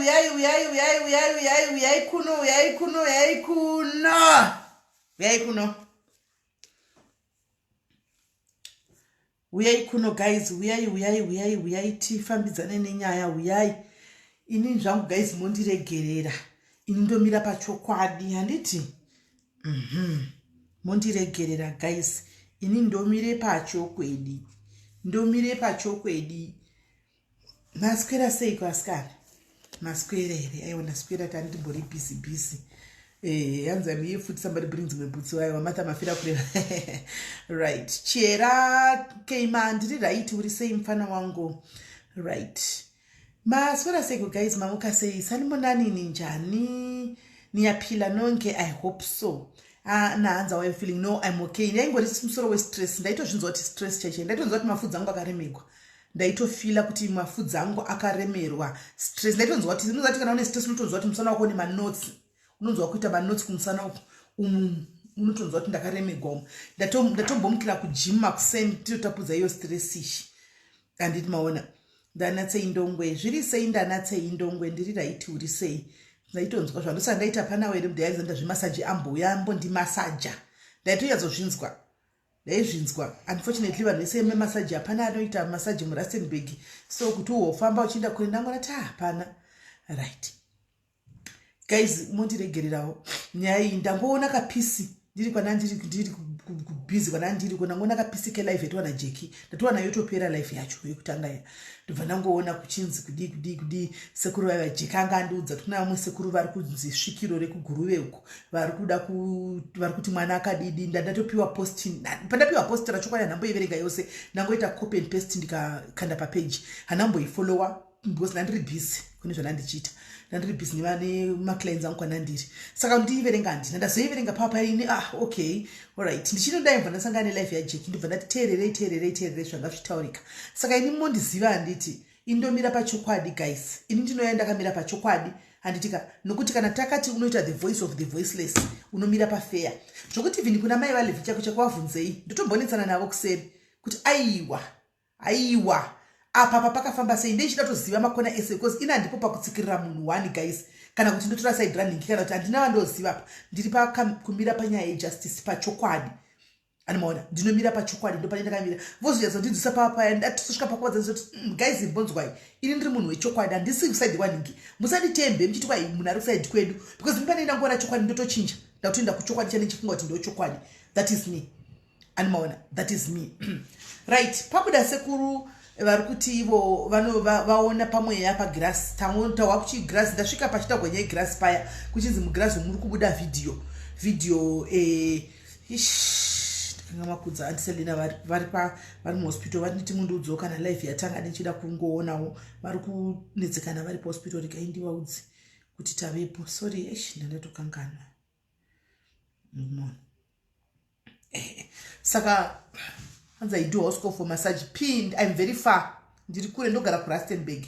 Uyai, uyai, uyai, uyai, uyai, uyai kuno, uyai kuno, uyai kuno, uyai kuno, uyai kuno guys, uyai, uyai, uyai, uyai, tifambidzane nenyaya, uyai. Ini zvangu guys, mondiregerera, ini ndomira pachokwadi, handiti? Mondiregerera guys, ini ndomire pachokwadi, ndomire pachokwadi. Maswera seiko asikana? Maswera here? Aiwa, ndaswera, tandimbori busy busy. Hanzi I'm here futi, somebody brings me boots. Aiwa, Martha Mafira kureva. Right, Chera Keima, ndiri right, uri sei mufana wangu? Right, maswera seiko guys? Mamuka sei? Sanibonani, ninjani? Niyaphila nonke? I hope so. Ah, nahanzi, how are you feeling? No, I'm okay. Ndaingori musoro westress, ndaitozvinzwa kuti stress chaichai, ndaitonzwa kuti mafudzi angu akaremegwa, ndaitofila kuti mafudzi angu akaremerwa stress. Ndaitonzwa kuti, unoziva kuti kana une stress unotonzwa kuti musana wako une manotsi, unonzwa kuita manotsi kumusana uku umu, unotonzwa kuti ndakaremegwa umu. Ndatombomukira kugym makuseni, titotapudza iyo stress ishi, handiti maona? Ndanatsei ndongwe, zviri sei? Ndanatsei ndongwe, ndiri right, uri sei? Ndaitonzwa zvandosaka ndaita panawo here mudhaiza, ndazvimasaji, ambouya ambondimasaja, ndaitonyatsoZvinzwa, ndaizvinzwa. Unfortunately vanhu vese vemasaji, hapana anoita masaji muRustenburg, so kuti uhofamba uchienda kure, ndangona ti hapana. Right guys, mondiregererawo nyaya iyi. Ndangoona kapiece ndiri kwana ndiri, ndiri kubusy kwana ndiri ko, ndangoona kapiece kelive yatiwana Jeki, ndatowana yotopera live yacho yekutanga ya, ndobva ndangoona kuchinzi kudii kudii kudii. Sekuru vaiva Jeki anga andiudza kuti kuna vamwe sekuru vari kunzi svikiro rekuGuruve uko, vari kuda vari kuti mwana akadidi. Ndatopiwa post, pandapiwa post rachokwadi handamboiverenga yose, ndangoita copy and paste ndikakanda papeji, handamboifollowa because ndandiri busy kune zvandandichiita, ndandiri busy nemaclients angu kwanandiri, saka ndiiverenga handina. Ndazoiverenga papa ini, ah, okay, alright, ndichinodai, ndasangana nelive yaJeki, ndobva ndati teererei, teererei, teererei zvanga zvichitaurika. Saka ini mondiziva, handiti? Indomira pachokwadi guys, ini ndinoya ndakamira pachokwadi, handitika? Nokuti kana takati unoita the voice of the voiceless, unomira pafair, zvokuti even kuna mai vaLevhi chako chako vavhunzei, ndotombonetsana navo kuseri kuti aiwa, aiwa, apa pa pakafamba sei? Ndeichida kutoziva makona ese because ina handipo pakutsikirira munhu one guys, kana kuti ndotora side running, kana kuti handina vandoziva pa ndiri pakumira panyaya yejustice, pachokwadi, animaona? Ndinomira pachokwadi, ndopane ndakamira. Vozonyatsodzidzisa papaya, ndatosvika pakuvadzidzisa kuti guys, mbonzwai, ini ndiri munhu wechokwadi, handisi kuside kwaningi, musanditembe muchiti kwai munhu ari kuside kwedu, because ini pane ndangoona chokwadi ndotochinja, ndakutoenda kuchokwadi chandichifunga kuti ndochokwadi. That is me, animaona? That is me. Right, pabuda sekuru vari kuti ivo vaona pamweya pagirasi, tahwa kuchigirasi, ndasvika pachitagwa nyaya yegirasi paya, kuchinzi mugirasi muri kubuda vhidhiyo, vhidhiyo. Ndakanga makudza andiselina vari muhospital, vari mundiudzawo kana live yatanga, ndichida kungoonawo, vari kunetsekana vari pahospital, regai ndivaudze kuti tavepo. Sorry, esh, ndandatokanganwa. Saka hanzi, "I do house call for massage pinned." I'm very far, ndiri kure, ndogara kuRustenburg,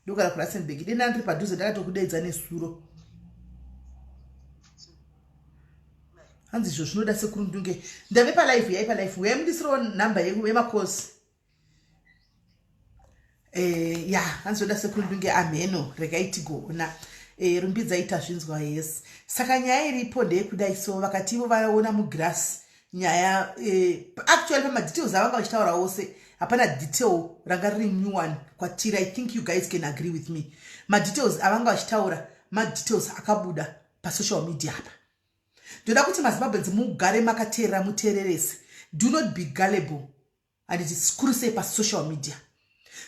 ndogara kuRustenburg. Denda ndiri padhuze, ndakatokudeedza nesuro. Hanzi izvo zvinoda sekuru Ndunge, ndave palive, yai palive, uyai mundisirewo nhamba yemakosi. Ya, hanzi zvoda sekuru Ndunge, amheno, regai tigoona. Rumbidza ita zvinzwa, yes. Saka nyaya iripo ndeyekudai, so vakati ivo vaona mugirasi nyaya. Actually pamadetails avanga vachitaura ose, hapana detail ranga riri new one kwatiri. I think you guys can agree with me, madetails avanga vachitaura madetails akabuda pasocial media apa. Ndoda kuti maZimbabweans mugare makateerera, muteererese. Do not be gullible, handiti? Sikuru sei pasocial media?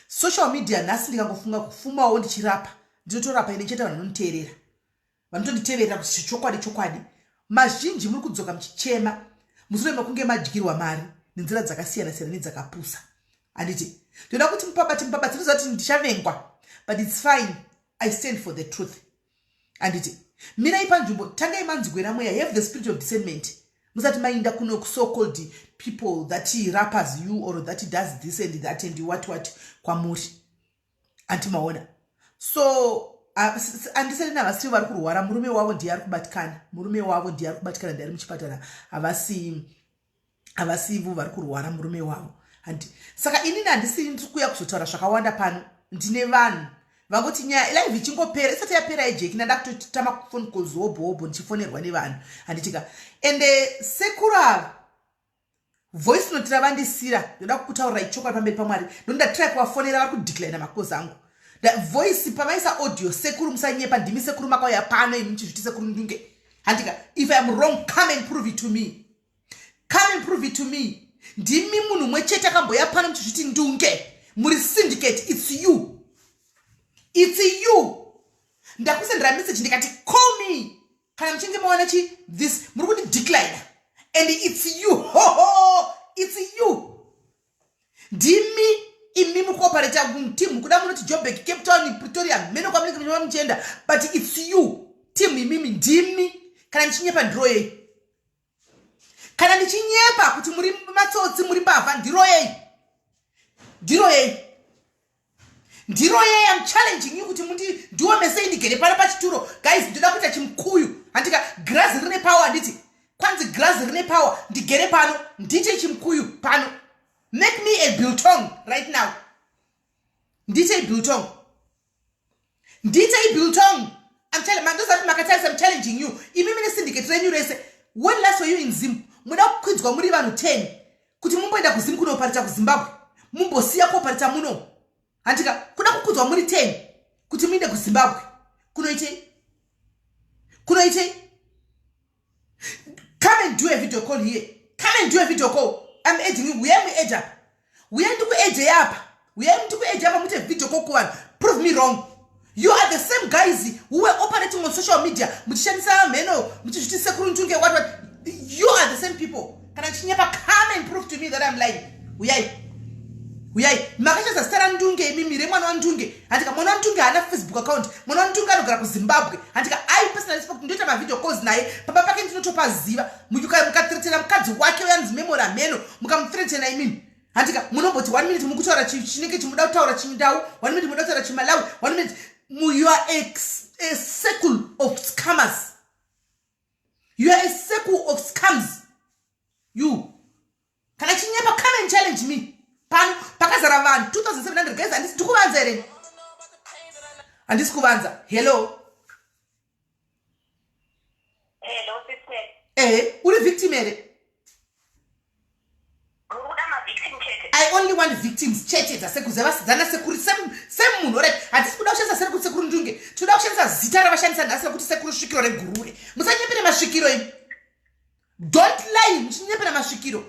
Social media nhasi ndikangofunga kufumawo ndichirapa, ndinotorapa ine chete, vanhu vanonditeerera, vanotonditeverera kuti chokwadi, chokwadi. Mazhinji muri kudzoka muchichema mushure mekunge madyirwa mari nenzira dzakasiyana siyana nedzakapusa, handiti? Ndoda kuti mupabati, mupabati, ndinoziva kuti ndichavengwa, but it's fine, I stand for the truth, handiti? Mirai panzvimbo, tangai manzwera mweya, have the spirit of discernment musati mainda kuno so called people that rappers you or that does this and that and what what kwamuri, antimaona? So andisati navasivo vari kurwara, murume wavo ndiye ari kubatikana, murume wavo ndiye ari kubatikana, ndiye ari muchipatara, havasi, havasivo vari kurwara, murume wavo, handi? Saka inini handisiri ndiri kuuya kuzotaura zvakawanda pano, ndine vanhu. Vangoti nyaya live ichingopera, isati yapera ijeki, ndada kutotama phone calls hobho hobho, ndichifonerwa nevanhu, handitika? Ende sekuru ava, voice note ravandisira, ndoda kukutaurira ichokwadi pamberi paMwari. Ndondatry kuvafonera, vari kudeclina macalls angu. Voice pavaisa audio, sekuru, musanyepa. Ndimi sekuru makauya pano imi muchizviti sekuru Ndunge, handika? If I am wrong, come and prove it to me. Come and prove it to me. Ndimi munhu mwe chete akamboya pano muchizviti Ndunge, muri syndicate. It's you, it's you. Ndakusendera message ndikati, "Call me kana muchinge maona chi this." Muri kundideclina and it's you. Hoho, it's you. Ndimi imi mukuoperata team kuda munoti Joburg, Cape Town, Pretoria, mene kwamunenge muchiva muchienda, but it's you team imimi. Ndimi. Kana ndichinyepa, ndiroyei. Kana ndichinyepa kuti muri matsotsi, muri mbavha, ndiroyei, ndiroyei, ndiroyei. Am challenging you kuti mundi ndiomesei ndigere pano pachituro. Guys, ndoda kuita chimukuyu, handika? Girazi rine power, handiti? Kwanzi girazi rine power. Ndigere pano, ndiite chimukuyu pano. Make me a biltong right now. Ndiite biltong, ndiite biltong. Mandozati makatarisa. I'm challenging you imi mine syndicate renyu rese. When last were you in Zim? Muda kukwidzwa muri vanhu 10 kuti mumboenda kuZim kunooparita kuZimbabwe, mumbosiya kuoparita muno, handika? Kuda kukudzwa muri 10 kuti muinde kuZimbabwe kunoitei? Kunoitei? Come and do a video call here. Come and do a video call. I'm adding you. Uyai muedge apa, uyai ndikuedge apa, uyai ndikuedge apa, muite video call kuvanhu. Prove me wrong. You are the same guys who were operating on social media muchishandisa mheno, muchizviti sekuru Ndunge, what what. You are the same people. Kana ndichinyepa, come and prove to me that I'm lying. Uyai, uyai. Makashandisa zita raNdunge imimi, remwana waNdunge, handika? Mwana waNdunge haana Facebook account. Mwana waNdunge anogara kuZimbabwe, handika? I personally spoke, ndoita mavideo calls naye. Pamba pake ndinotopaziva. Mukathreatena mukadzi wake uyanzi Memory ameno, mukamuthreatena imimi, handika? Munomboti one minute mukutaura chinenge chimuda kutaura chiNdau, one minute muda kutaura chiMalawi, one minute you are a circle of scammers. You are a circle of scams, you. Kana chinyepa, come and challenge me pano pakazara vanhu 2700. Guys, handisi ndikuvanza here? Handisi kuvanza. Hello? Hello, sister. Ehe, uri victim here? Muri kuda mavictim chete? I only want victims chete dzana sekuru semunhu, right? Hatisi kuda kushandisa sekuru, sekuru Ndunge. Tinoda kushandisa zita ravashandisa nhasi rekuti sekuru svikiro regurure. Musanyepere masvikiro imi. Don't lie muchinyepera masvikiro.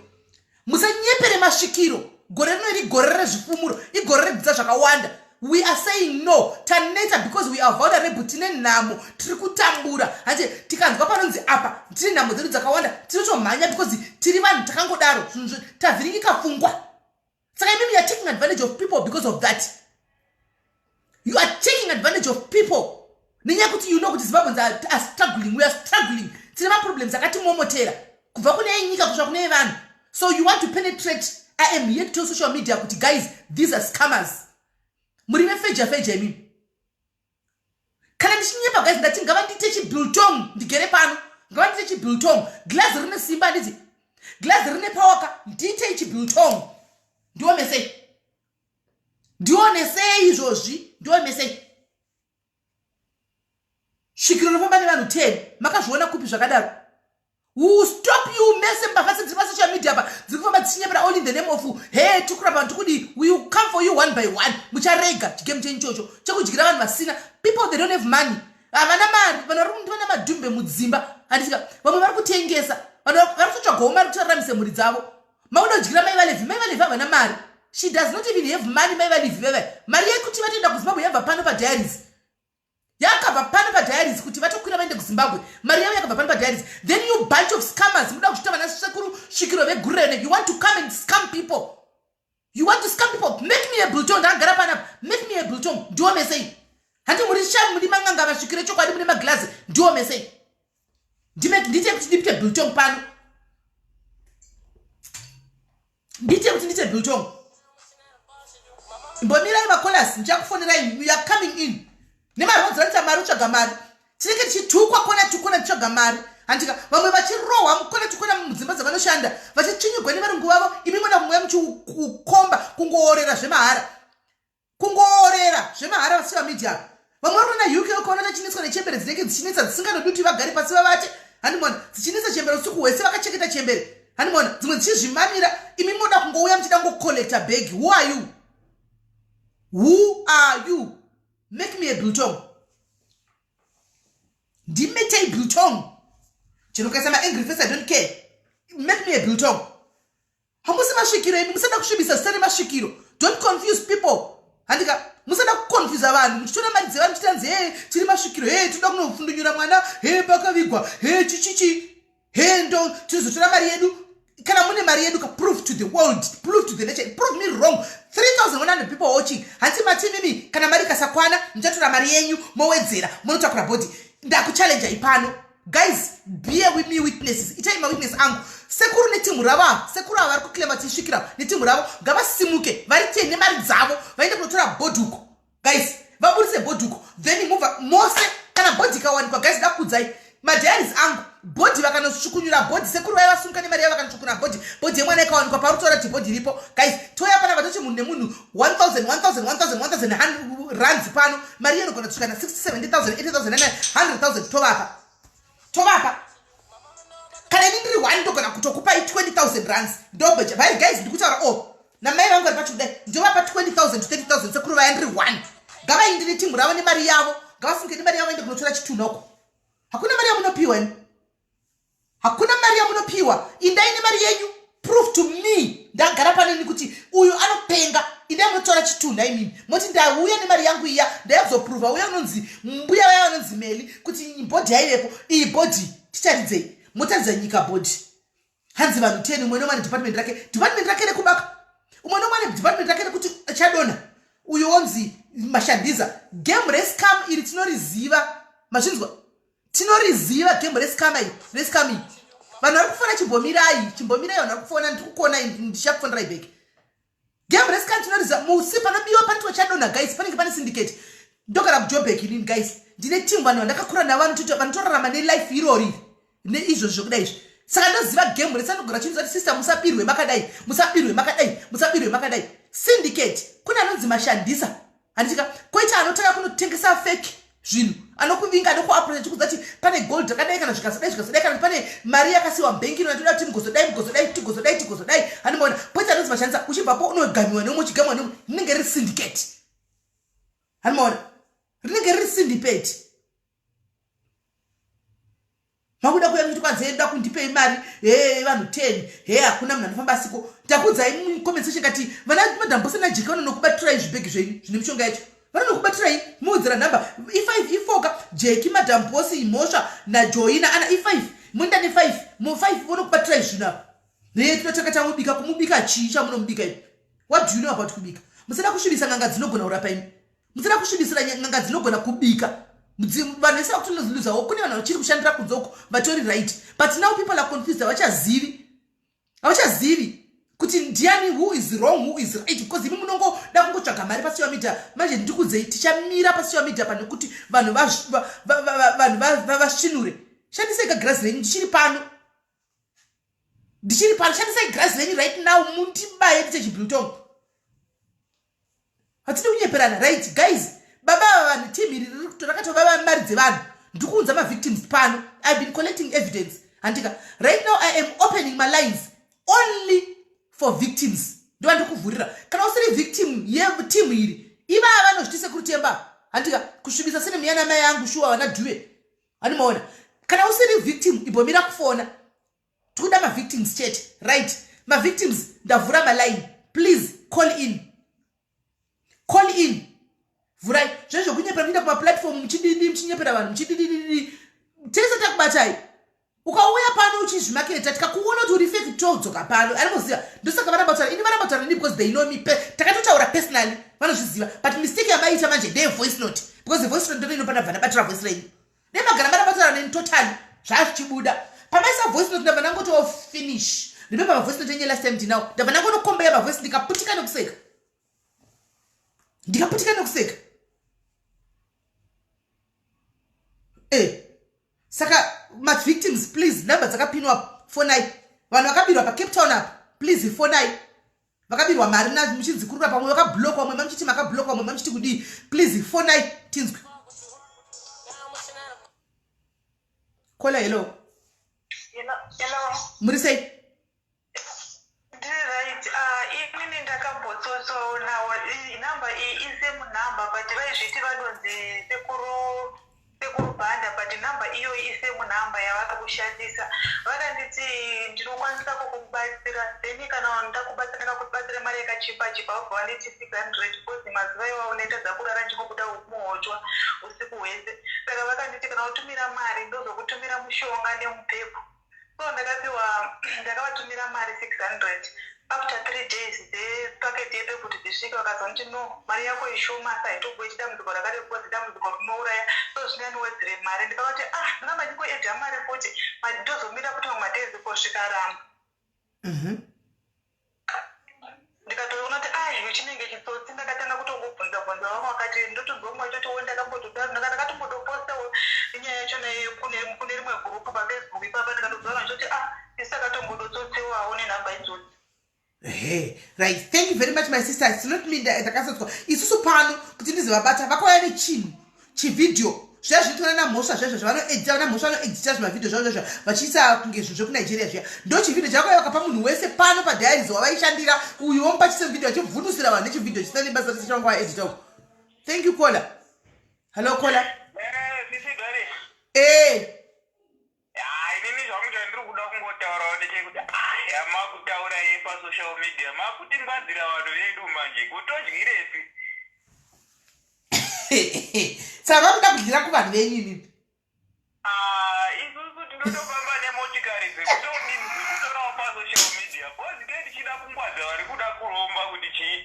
Musanyepere masvikiro. Gore rino iri gore rezvifumuro, igore redzidza zvakawanda. We are saying no. Taneta because we are vulnerable. Tine nhamo, tiri kutambura hanje. Tikanzwa panonzi apa tine nhamo dzedu dzakawanda, tinotomhanya because tiri vanhu takangodaro. Zvinhu tavhiringika pfungwa. Saka imimi, you are taking advantage of people. Because of that, you are taking advantage of people nenyaya yekuti you know kuti Zimbabweans are struggling. We are struggling. Tine maproblems akatimomotera kubva kune yenyika kusvika kune yevanhu. So you want to penetrate. I am here to tell social media kuti, guys, these are scammers. Muri vefeja feja imimi. Kana ndichinyepa, guys, ndati ngavandiite chibiltong, ndigere pano. Ngavandiite chibiltong. Glazi rine simba, handiti? Glazi rine power. Ndiitei chibiltong, ndiomesei, ndionesei izvozvi, ndiomesei. Svikiro rinofamba nevanhu 10, makazviona kupi zvakadaro? Will stop you mese mbavha dziri pasocial media pa dziri kufamba dzichinyepera all in the name of he tikurapa vanhu tikudi. We will come for you one by one. Mucharega chigame chenyu ichocho chekudyira vanhu vasina. People, they don't have money, havana mari. Vanhu vari vana madhumbe mudzimba, handisika? Vamwe vari kutengesa, vanhu vari kutotsvagawo mari kuti varamise mhuri dzavo. Makuda kudyira mai vaLevhi. Mai vaLevhi havana mari. She does not even have money. Mai vaLevhi veve mari yekuti vatoenda kuZimbabwe yabva pano padiaries, yakabva pano padiaries kuti vatokwira vaende kuZimbabwe. Mari yavo yakabva pano padiaries. Then you bunch of scammers muda kuchita vana sekuru svikiro vegurene. You want to come and scam people. You want to scam people. Make me a biltong. Ndakagara panapa. Make me a biltong, ndiomesei. Handi muri shamu, muri mang'anga masvikiro echokwadi, mune magirazi. Ndiomesei, ndiite kuti ndipite biltong pano. Ndiite kuti ndiite biltong. Mbomirai macallers, ndichakufonerai. You are coming in nemarodzi anoita mari, utsvaga mari. Tinenge tichitukwa kona tukona tichitsvaga mari, handika? Vamwe vachirohwa mukona tukona mudzimba dzavanoshanda, vachitsvinyigwa nevarungu vavo. Imi mona kumweya muchiukomba kungoorera zvemahara. Kungoorera zvemahara vasocial media apa. Vamwe vari kuona UK ukaona tachinetswa nechembere dzinenge dzichinetsa dzisinganodi kuti vagare pasi vavate. Handimona dzichinetsa chembere usiku hwese vakachengeta chembere. Handimona dzimwe dzichizvimamira imi moda kungouya muchida kungocollecta bag. Who are you? Who are you? Make me a biltong. Ndimetei biltong. Chero ukaisa maangry face I don't care. Make me a biltong. Hamusi masvikiro imi musada kusvibisa zita remasvikiro. Don't confuse people. Handika musada kuconfusa vanhu muchitora mari dzevanhu muchitanzi hee tiri masvikiro hee tinoda kunofundunyura mwana hee pakavigwa hee chichichi hee ndo tinozotora mari yedu kana mune mari yedu ka prove to the world prove to the nation prove me wrong 3100 people watching hanzi mati mimi kana mari ikasakwana muchatora mari yenyu mowedzera munotakura body ndakuchallenja ipano Guys, bear with me witnesses. Itai ma witness angu. Sekuru netimu ravo ava, sekuru ava vari kuclaima tisvikira netimu ravo ngavasimuke vaite nemari dzavo vaende kunotora bhodhi uko. Guys, vaburitse bhodhi uko. Then move mose kana bhodhi ikawanikwa guys ndakuudzai madiaries angu bhodhi vakanosukunyura bhodhi sekuru vaiva vasimuka nemari yavo vakanosukunyura bhodhi bhodhi yemwana ikawanikwa pauri kutora kuti bhodhi iripo guys touya pana vatoti munhu nemunhu 1000 1000 1000 1000 rands pano mari inogona kusvika na 60 70000 80000 100000 tovapa tovapa kana ini ndiri one ndogona kutokupai 20000 rands ndobheja vai guys ndikutaura o oh, namai vangu vari pacho kudai ndovapa 20000 to 30000 sekuru vaya ndiri one ngavaindire timu ravo nemari yavo ngavafunge nemari yavo vaende kunotora chitunha uko hakuna mari yamunopiwa imi Hakuna mari yamunopiwa, indai nemari yenyu. Prove to me ndagara paneni kuti uyu anopenga. Indai munotora chitunha imimi moti ndauya nemari yangu iya ndaizoprova uya unonzi mbuya vaya vanonzi Meli kuti bhodhi yaivepo iyi bhodhi ticharidzei motaridza nyika bhodhi hanzi vanhu 10 umwe nomwe ane department rake department rake rekubaka umwe nomwe ane department rake rekuti chadonha uyo onzi mashandiza game rescam iri tinoriziva mazvinzwa tinoriziva game rescam iri rescam iri vanhu vari kufona chimbomirai chimbomirai vanhu vari kufona ndiri kukuonai ndichakufonerai back game rescam tinoriziva musi panobiwa panoitwa chadonha guys panenge pane syndicate ndogara kujobek inini guys ndine team vanhu vandakakura navo vanotorarama nelife irori neizvozvo zvekudai izvi saka ndoziva game rese anogara chinzwa kuti sister musabirwe makadai musabirwe makadai musabirwe makadai syndicate kune anonzi mashandisa handitika koita anotanga kunotengesa fake zvinhu anokuvinga anokuaprocha chikudza kuti pane gold rakadai kana zvikazodai zvikazodai kana pane mari yakasiwa mubhengi ino yatoda kuti mugozodai mugozodai tigozodai tigozodai handimaona poita anonzi mashandisa uchibvapo unogamiwa neumwe uchigamiwa neumwe rinenge riri syndicate handimaona rinenge riri syndicate makuda kuya muchiti kwanzi ndoda kundipei mari hee vanhu 10 hee hakuna munhu anofamba asiko ndakuudzai mucomment section kati vana madam bose najeki vanonokubatirai zvibhegi zvenyu zvine mishonga yacho vanonokubatirai muudzira number i5 ifoka jeki madam bose imhosva najoina ana i5 moenda ne5 mo5 vonokubatirai zvinhu apa hee tinotanga tamubika kumubika chii chamunomubika ipi what do you know about kubika musada kusvibisa n'anga dzinogona kurapa imi musada kusvibisira n'anga dzinogona kubika vanhu vese vakutonoziluzawo kune vanhu vachiri kushandira kunze uko vatori right but now people are confused havachazivi havachazivi kuti ndiani who is wrong who is right because imi munongoda kungotsvaga mari pasocial media manje ndikudzei tichamira pasocial media pane kuti vanhu vanhu vasvinure shandisai kagirazi renyu ndichiri pano ndichiri pano shandisai girazi renyu right now mundibaye ndiche chibiltong hatidi kunyeperana right guys baba ava vanhu team iri rakatovava mari dzevanhu ndikuunza mavictims pano ive been collecting evidence handika right now i am opening my lines only for victims ndova ndikuvhurira kana usiri victim yeteam iri ivava vanozviti sekuru temba handika kusvibisa sene miyana mai yangu shuwa vana dhuve handimaona kana usiri victim imbomira kufona tikuda mavictims chete right mavictims ndavhura maline please call in call in vhurai zvezvekunyepera kuenda kumaplatform muchididi muchinyepera vanhu muchididididi tese takubatai ukauya pano uchizvimaketa tikakuona kuti uri fake todzoka pano arikuziva ndosaka varamba kutaura ini varamba kutaura ini because they know me takatotaura personally vanozviziva but mistake yamaita manje ndeye voice note because voice note ndoino panabva ndabatira voice renyu dai magara marabatana neni totally zvazvichibuda pamaisa voice note ndabva ndangoti oh, finish remember mavoice note enye last time ndinawo ndabva ndangonokombeya mavoice ndikaputika nekuseka ndikaputika nekuseka eh saka mavictims please number dzakapinwa fonai vanhu vakabirwa pacape town apa please fonai. Vakabirwa mari na muchidzikurura pamwe vakablokwa, mwe mamuchiti makablokwa, mwe mamuchiti kudii. Please fonai tinzwe. Caller, hello. Hello. Muri sei? Ndiri right. Ah, inini ndakambotsotsoonawo number iyi, isame number, but vaizviti vanonzi sekuru Bhanda, but number iyoyi isame number yavari kushandisa. Vakanditi ndinokwanisa kukubatsira, then kana ndakubatsira, ndakakubatsira mari yakachipa chipa. Vabva vanditi 600 because mazuva iwawo ndaitadza kurara, ndichingobuda muhotwa usiku hwese. Saka vakanditi kana utumira mari, ndozokutumira mushonga nemupepo. So ndakapiwa, ndakavatumira mari 600. After 3 days dzepaketi yepepo kuti dzisvike, vakazonditi, "No, mari yako ishoma, asi haitogoiti dambudziko rakadai because dambudziko rinouraya, so zvinaniwedzere mari." Ndikavati, "Ah, ndinamba ndingoedha mari futi, ndozomira futi mamwe madays kusvika ramba." Ndikatoona kuti ah, icho chinenge chitsotsi. Ndakatanga kutongobvunza bvunza vamwe, vakati ndotonzwa mumwe achoti ndakambotodaro, ndakatombotopostawo nyaya yachona kune rimwe gurupu paFacebook ipapa. Ndikatobva vanhu vachoti, "Ah, isu takatombototsotsiwawo nenhamba idzodzi." He, right, thank you very much, my sister. It's not me ndakasotswa. Isusu pano kuti ndizivabata, vakauya nechinhu chivhidhiyo zviya zvinoitwa namhosva zvezvo zvavanoedita, vana mhosva vanoedita zvimavhidhiyo zvavo zvezvo vachiisa kunge zvinhu zvekuNigeria zviya. Ndo chivhidhiyo chakauya, vakapa munhu wese pano padiaries wavaishandira uyu, vomupa chise vhidhiyo achivhundusira vanhu nechivhidhiyo chisina nebasa rese chavanga vaedita uku. Thank you, caller. Hello, caller. Eh, inini zvangu chandiri kuda kungotaurawo ndechekuti aya makutaura ye pasocial media makutingwadzira vanhu vedu manje, kutodyirepi? Saka vakuda kudyira kuvanhu venyu inini? Ah, isusu tinotofamba nemotikari dzekutodini, dzekutorawo pasocial media, because tee tichida kungwadza vari kuda kuromba kuti chii,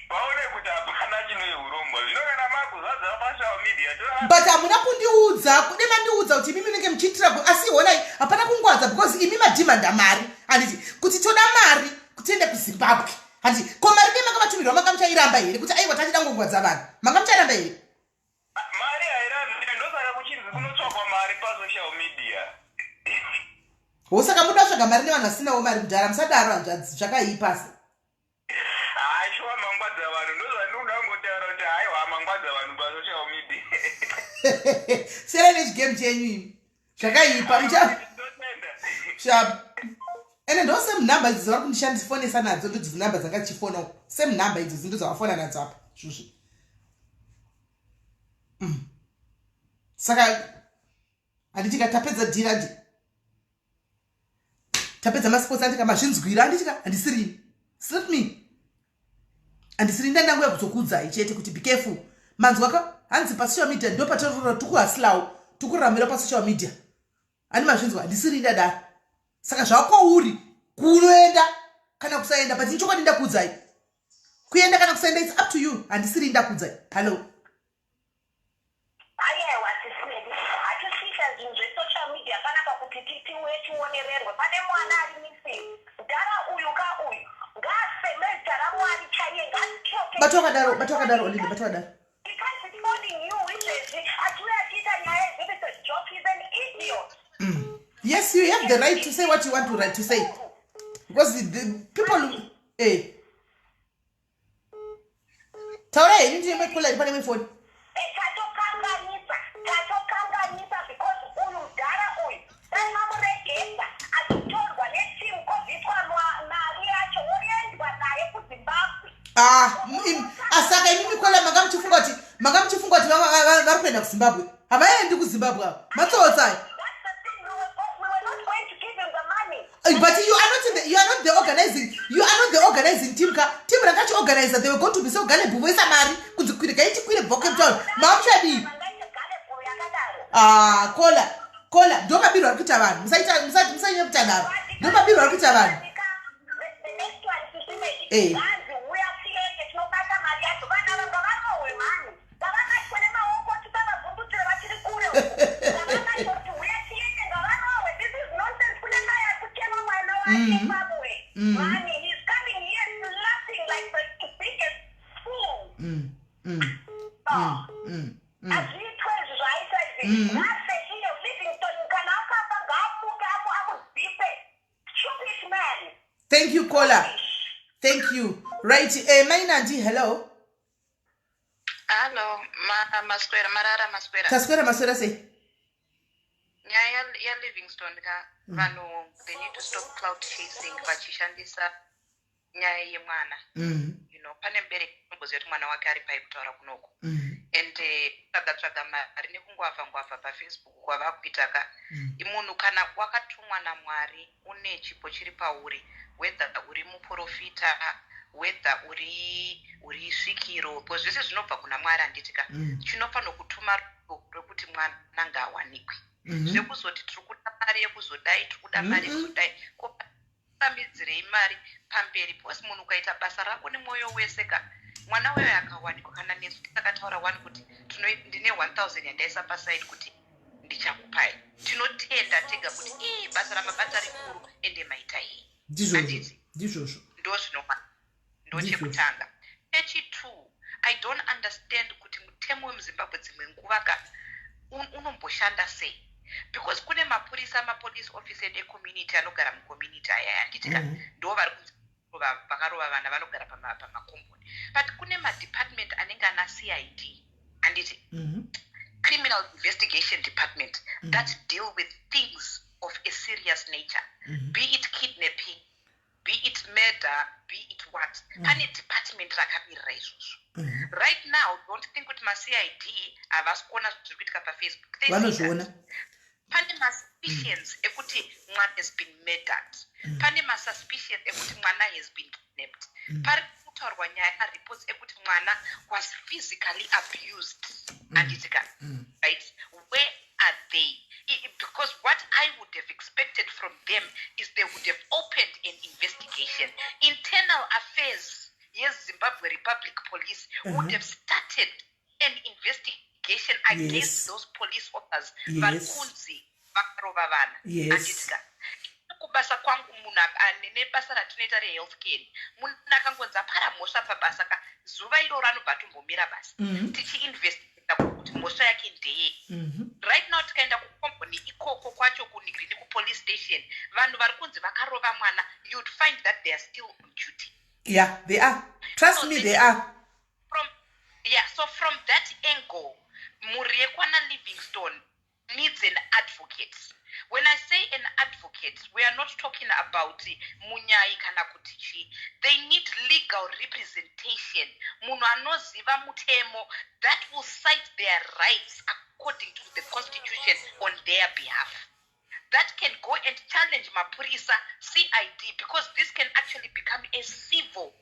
vaone kuti hapana chinoeurombwa. Zvino kana makuzadza pasocial media tora. But hamuna kundiudza, kude mandiudza kuti imi munenge muchiitira asi honai, hapana kungwadza because imi madhimanda mari, handiti? Kuti toda mari kutiende kuZimbabwe, handiti? Ko mari dei manga matumirwa, manga muchairamba here kuti aiwa, tachida ngongwadza vanhu? Manga muchairamba here? Mari hairambi, ndosaka kuchinzi kunotsvakwa mari pasocial media. Hosaka muda kutsvaga mari nevanhu vasinawo mari kudhara. Musadaro, hanzvadzi, zvakaipa se. Hayi, shuwa, mangwadza vanhu, ndozvandinoda kungotaura kuti haiwa, mangwadza vanhu pasocial media. Siyana nechigame chenyu imi, zvakaipa. Ndotenda. Sharp. Ende ndo same number idzi dzavari kundishandifonesa nadzo, ndo dzinumber dzanga dzichifona uko. Same number idzi ndo dzavafona nadzo apa zvuzvi. Saka handitika tapedza dhiri, handi tapedza masports, andika mazvinzwira, handitika? Handisirini, it's me, handisiri. Ndandanguya kuzokuudzai chete kuti be careful. Manzwa ka? Hanzi pasocial media ndo patorora, tikuhasilawo, tikuramira pasocial media. Hani mazvinzwa? Handisiri ndadaro. Saka zvakwauri kunoenda kana kusaenda, but chokwadi ndakuudzai, kuenda kana kusaenda, it's up to you. Handisiri ndakuudzai. Hallo. Aiwa, sisnedi, hatisiita zvinhu zvesocial media panapa kuti tiuye tionererwe. Pane mwana ari missing. Mudhara uyu ka uyu ngaafeme zita raMwari chaiye, ngaatyoke. Bato wakadaro, bato wakadaro, Olinda, bato wakadaro. He can't be phoning you izvezvi achiuya achiita nyaya as if it's a joke. He's an idiot. Yes, you have the right to say what you want to, right to say, because the people, eh, taura henyu, ndine macaller, pane mefoni. Tatokanganisa, tatokanganisa, because uyu mudhara uyu dai mamuregedza achitorwa netimu, kozviitwa mari yacho, woendwa naye kuZimbabwe. Ah, asaka imimi caller, manga muchifunga kuti vari kuenda kuZimbabwe? Havaendi kuZimbabwe ava, matsotsa. That's the thing. We were not going to give him the money. But you are not the organizing, you are not the organizing team ka. Team rakachiorganiza, they were going to be so gullible, voisa mari kunzi kwire gaichikwire kubva Cape Town. Mamuchadii? Vangaite gullible yakadaro? Ah, caller, caller, ndo mabiro ari kuita vanhu. Musanyanya kuita daro, ndo mabiro ari kuita vanhu. The next one, Sisimeji, Eh. vanzi uya tiende tinobata mari yacho. Vana vanga varohwe mhani, ngavabatwe nemaoko, tisavavhundutsire vachiri kure uko. Ngavabatwe kuti uya tiende, ngavarohwe. This is nonsense. Kune mai ari kuchema mwana wake pamwe mhani. He's coming here laughing like the biggest fool. Oh. Hazviitwe izvi zvaaita izvi. Ngafe iye Livingston, kana akafa ngaamuke amudzipe. Stupid man. Thank you, caller, thank you. Right, Mainandi, hello. Hallo, maswera, marara, maswera. Taswera, maswera sei? Nyaya yaLivingstone ka, vanhu they need to stop clout chasing vachishandisa nyaya yemwana. Pane mubereki unomboziva kuti mwana wake ari pai kutaura kunoko. And tsvaga tsvaga mari nekungwavha ngwavha paFacebook kwava kuita ka. Munhu kana wakatumwa naMwari, une chipo chiri pauri, whether uri muprofita, whether uri svikiro, because zvese zvinobva kuna Mwari, handiti ka? Chinofanira kutuma rudo rwekuti mwana ngaawanikwe. Zvekuzoti tiri kuda mari yekuzodai, tiri kuda mari yekuzodai, koamidzirei mari pamberi? Because munhu ukaita basa rako nemwoyo wese ka, mwana weyo akawanikwa, kana nesu takataura wani kuti ndine 1000 yandaisa paside kuti ndichakupai, tinotenda tega kuti ii, basa ramabata rikuru, ende maita iyi. Ndizvozvo. Handiti? Ndizvozvo. Ndo zvinoma ndo chekutanga. Chechi2, I don't understand kuti mutemo wemuZimbabwe dzimwe nguva ka unomboshanda sei, because kune mapurisa, mapolice officer edu ecommunity anogara mucommunity aya, handiti ka? Ndo vari kunzi vakarova vana, vanogara pamakomboni, but kune madepartment anenge ana CID, handiti? Criminal Investigation Department that deal with things of a serious nature, be it kidnapping, be it murder, be it what. Pane department rakamirira izvozvo. Right now, don't think kuti maCID havasi kuona zviri kuitika paFacebook. They see that. Vanozviona. Pane masuspicions ekuti mwana has been murdered, pane masuspicions ekuti mwana has been kidnapped, pari kutaurwa nyaya, reports ekuti mwana was physically abused, handiti ka? Right, where are they? Because what I would have expected from them is they would have opened an investigation. Internal Affairs yeZimbabwe Republic Police would have started an investigation against those police officers vari kunzi vakarova vana. Handiti ka? Kubasa kwangu, munhu nebasa ratinoita rehealth care, munhu akangonzi apara mhosva pabasa ka, zuva iroro anobva atombomira basa, tichiinvestigata kuti mhosva yake ndeyei. Right now, tikaenda kukomboni ikoko kwacho, kunigrini, kupolice station, vanhu vari kunzi vakarova mwana, you'd find that they are still on duty. Yeah, they are. Trust So me, they are. From, yeah, so from that angle, mhuri yekwana Livingstone needs an advocate. When I say an advocate, we are not talking about munyai kana kuti chii. They need legal representation, munhu anoziva mutemo that will cite their rights according to the constitution on their behalf, that can go and challenge mapurisa, CID, because this can actually become a civil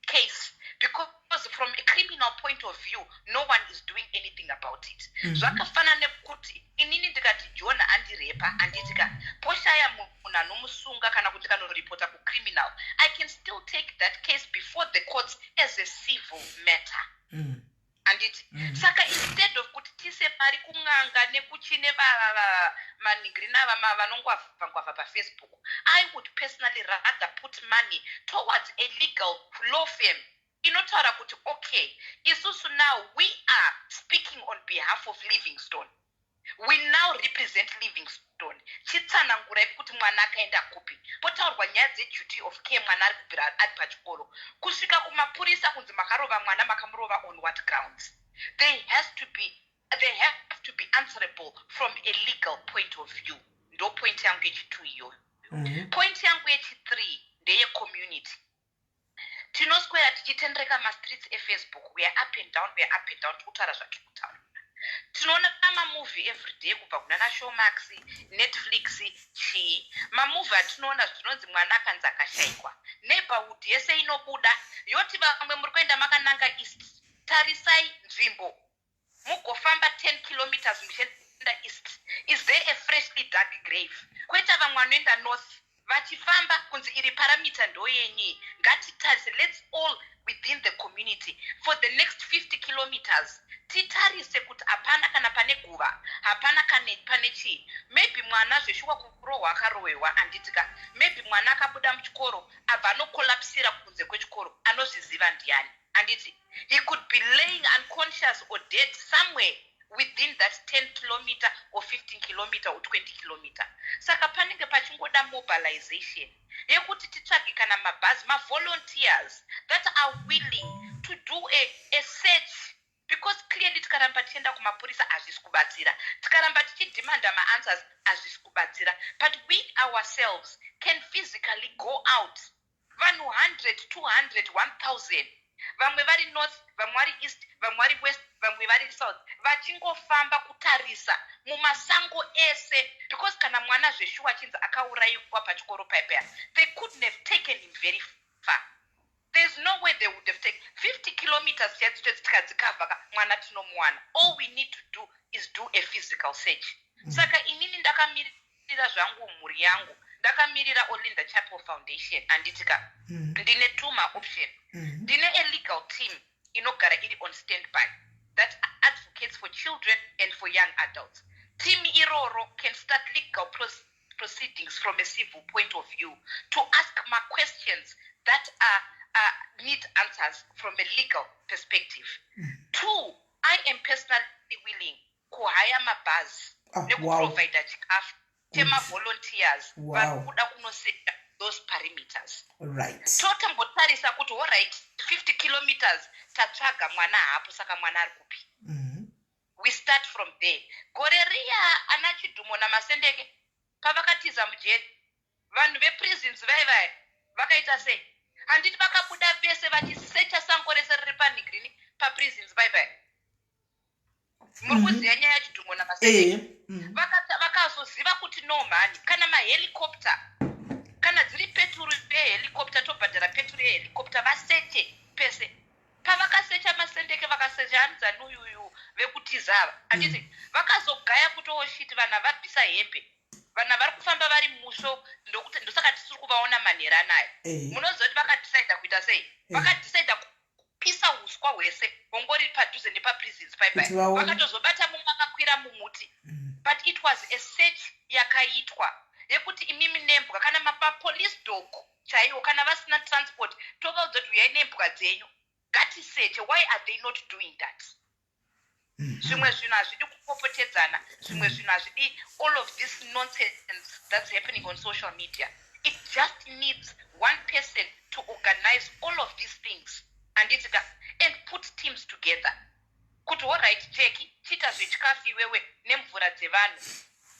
case, because from a criminal point of view, no one is doing anything about it. Zvakafanana nekuti inini ndikati John andirepa, handiti ka? Poshaya munhu anomusunga kana kuti kanoripota kucriminal, I can still take that case before the courts as a civil matter, handiti? Saka instead of kuti tiise mari kun'anga nekuchine manhingirini ava vanongwavha paFacebook, I would personally rather put money towards a legal law firm inotaura kuti, okay, isusu now we are speaking on behalf of Livingstone, we now represent Livingstone, chitsanangurai kuti mwana akaenda kupi. Potaurwa nyaya dzeduty of care, mwana ari kubvira ari pachikoro kusvika kumapurisa, kunzi makarova mwana, makamurova on what grounds? They have to be answerable from a legal point of view. Ndo point yangu yechi2 iyoyo. Point yangu yechi3 ndeyecommunity. Tinoswera tichitendereka mastreets eFacebook, we are up and down, we are up and down, tikutaura zvatiri kutaura. Tinoona mamovie everyday kubva kuna naShowmax, Netflix, chii, mamovie atinoona zvinonzi mwana akanzi akashayikwa, neighborhood yese inobuda yoti vamwe muri kuenda makananga east, tarisai nzvimbo, mugofamba 10 kilometers muchienda east, is there a freshly dug grave? Kwoita vamwe vanoenda north vachifamba kunzi iri perimeter ndoyenyi. Ngatitarise, let's all within the community for the next 50 kilometers titarise kuti hapana kana pane guva, hapana kane pane chii. Maybe mwana zveshuwa kurohwa akarohwewa, handiti ka? Maybe mwana akabuda muchikoro, abva anokolapsira kunze kwechikoro, anozviziva ndiani, handiti? He could be laying unconscious or dead somewhere. within that 10 kilometer or 15 kilometer or 20 kilometer. Saka panenge pachingoda mobilization yekuti titsvage kana mabhazi, mavolunteers that are willing to do a search, because clearly tikaramba tichienda kumapurisa hazvisi kubatsira, tikaramba tichidemanda maanswers hazvisi kubatsira, but we ourselves can physically go out, vanhu 100, 200, 1000, vamwe vari north, vamwe vari east, vamwe vari west, vamwe vari south, vachingofamba kutarisa mumasango ese, because kana mwana zveshuwa achinzi akaurayiwa pachikoro paipaya, they couldn't have taken him very far. There's no way they would have taken 50 kilometers chaidzo chaidzo. Tikadzikavha ka, mwana tinomuwana. All we need to do is do a physical search. Saka inini ndakamirira zvangu mhuri yangu, ndakamirira Olinda Chapel Foundation, handiti ka? Ndine two maoption. Ndine a legal team inogara iri on standby that advocates for children and for young adults. Team iroro can start legal proceedings from a civil point of view to ask my questions that are need answers from a legal perspective. Two, I am personally willing kuhaya mabhazi nekuprovida chikafu chemavolunteers vari kuda kunosearcha those perimeters. Totombotarisa kuti, alright, 50 kilometers tatsvaga, mwana hapo, saka mwana ari kupi? We start from there. Gore riya ana Chidhumo naMasendeke pavakatiza mujeri, vanhu veprisons vaivaya vakaita sei? Handiti vakabuda vese vachisecha sango rese riri panhingrini paprisons vaivaya? Muri kuziva nyaya yaChidhumo naMasendeke? Vakazoziva kuti no mhani, kana mahelicopter, kana dziri peturu yehelicopter, tobhadhara peturu yehelicopter, vaseche pese. Pavakasecha Masendeke, vakasecha anzani uyuyu vekutiza ava, handiti? Vakazogaya kuti, oh shit, vanhu vabvisa hembe, vanhu vari kufamba vari musvo, ndokuti ndosaka tisiri kuvaona manhero anaya. Munoziva kuti vakadhisaidha kuita sei? Vakadhisaidha kupisa uswa hwese hongori padhuze nepaprisons paipai. Kuti vaone. Vakatozobata mumwe akakwira mumuti. But it was a search yakaitwa yekuti imimi nembwa, kana mapolice dog chaiwo, kana vasina transport, tovaudza kuti uyai nembwa dzenyu, ngatiseche. Why are they not doing that? Zvimwe zvinhu hazvidi kupopotedzana, zvimwe zvinhu hazvidi all of this nonsense that's happening on social media. It just needs one person to organize all of these things, handiti ka, and put teams together kuti, alright, Jeki, chiita zvechikafu iwewe nemvura dzevanhu,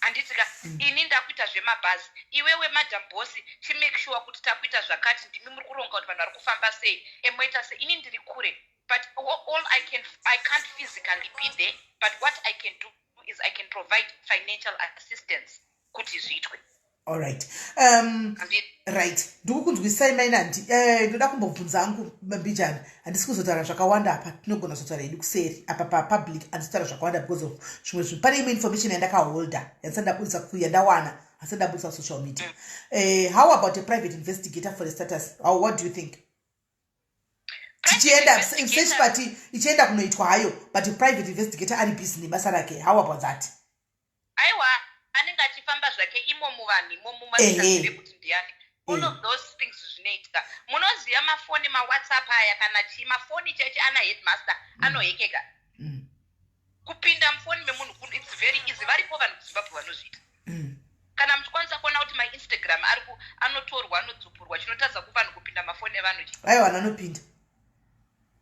handiti ka? Ini ndakuita zvemabhazi, iwewe Madam Boss chimake sure kuti takuita zvakati, ndimi muri kuronga kuti vanhu vari kufamba sei, emoita sei. Ini ndiri kure, but all I can, I can't physically be there, but what I can do is I can provide financial assistance kuti zviitwe. Alright, right, ndikukunzwisai mainandi. Ndoda kumbobvunza hangu mbijana, handisi kuzotaura zvakawanda apa, tinogona kuzotaura hedu kuseri. Apa papublic handisi kutaura zvakawanda because of zvimwe zvinhu. Pane imwe information yandakaholda yandisati ndabudisa, yandawana handisati ndabudisa social media. How about a private investigator for the status? What do you think? Tichienda search party ichienda kunoitwa hayo, but private investigator ari busy nebasa rake. How about that? Aiwa, anenge achifamba zvake imo muvanhu imomo, vasingazive kuti ndiani. All of those things zvinoitika. Munoziva mafoni, maWhatsApp aya, kana chii, mafoni chaicho ana headmaster anohekeka. Kupinda mufoni memunhu it's very easy. Varipo vanhu kuZimbabwe vanozviita. Kana muchikwanisa kuona kuti maInstagram ari anotorwa, anodzupurwa, chinotadza kuvanhu kupinda mafoni evanhu chii? Aiwa, vanhu vanopinda.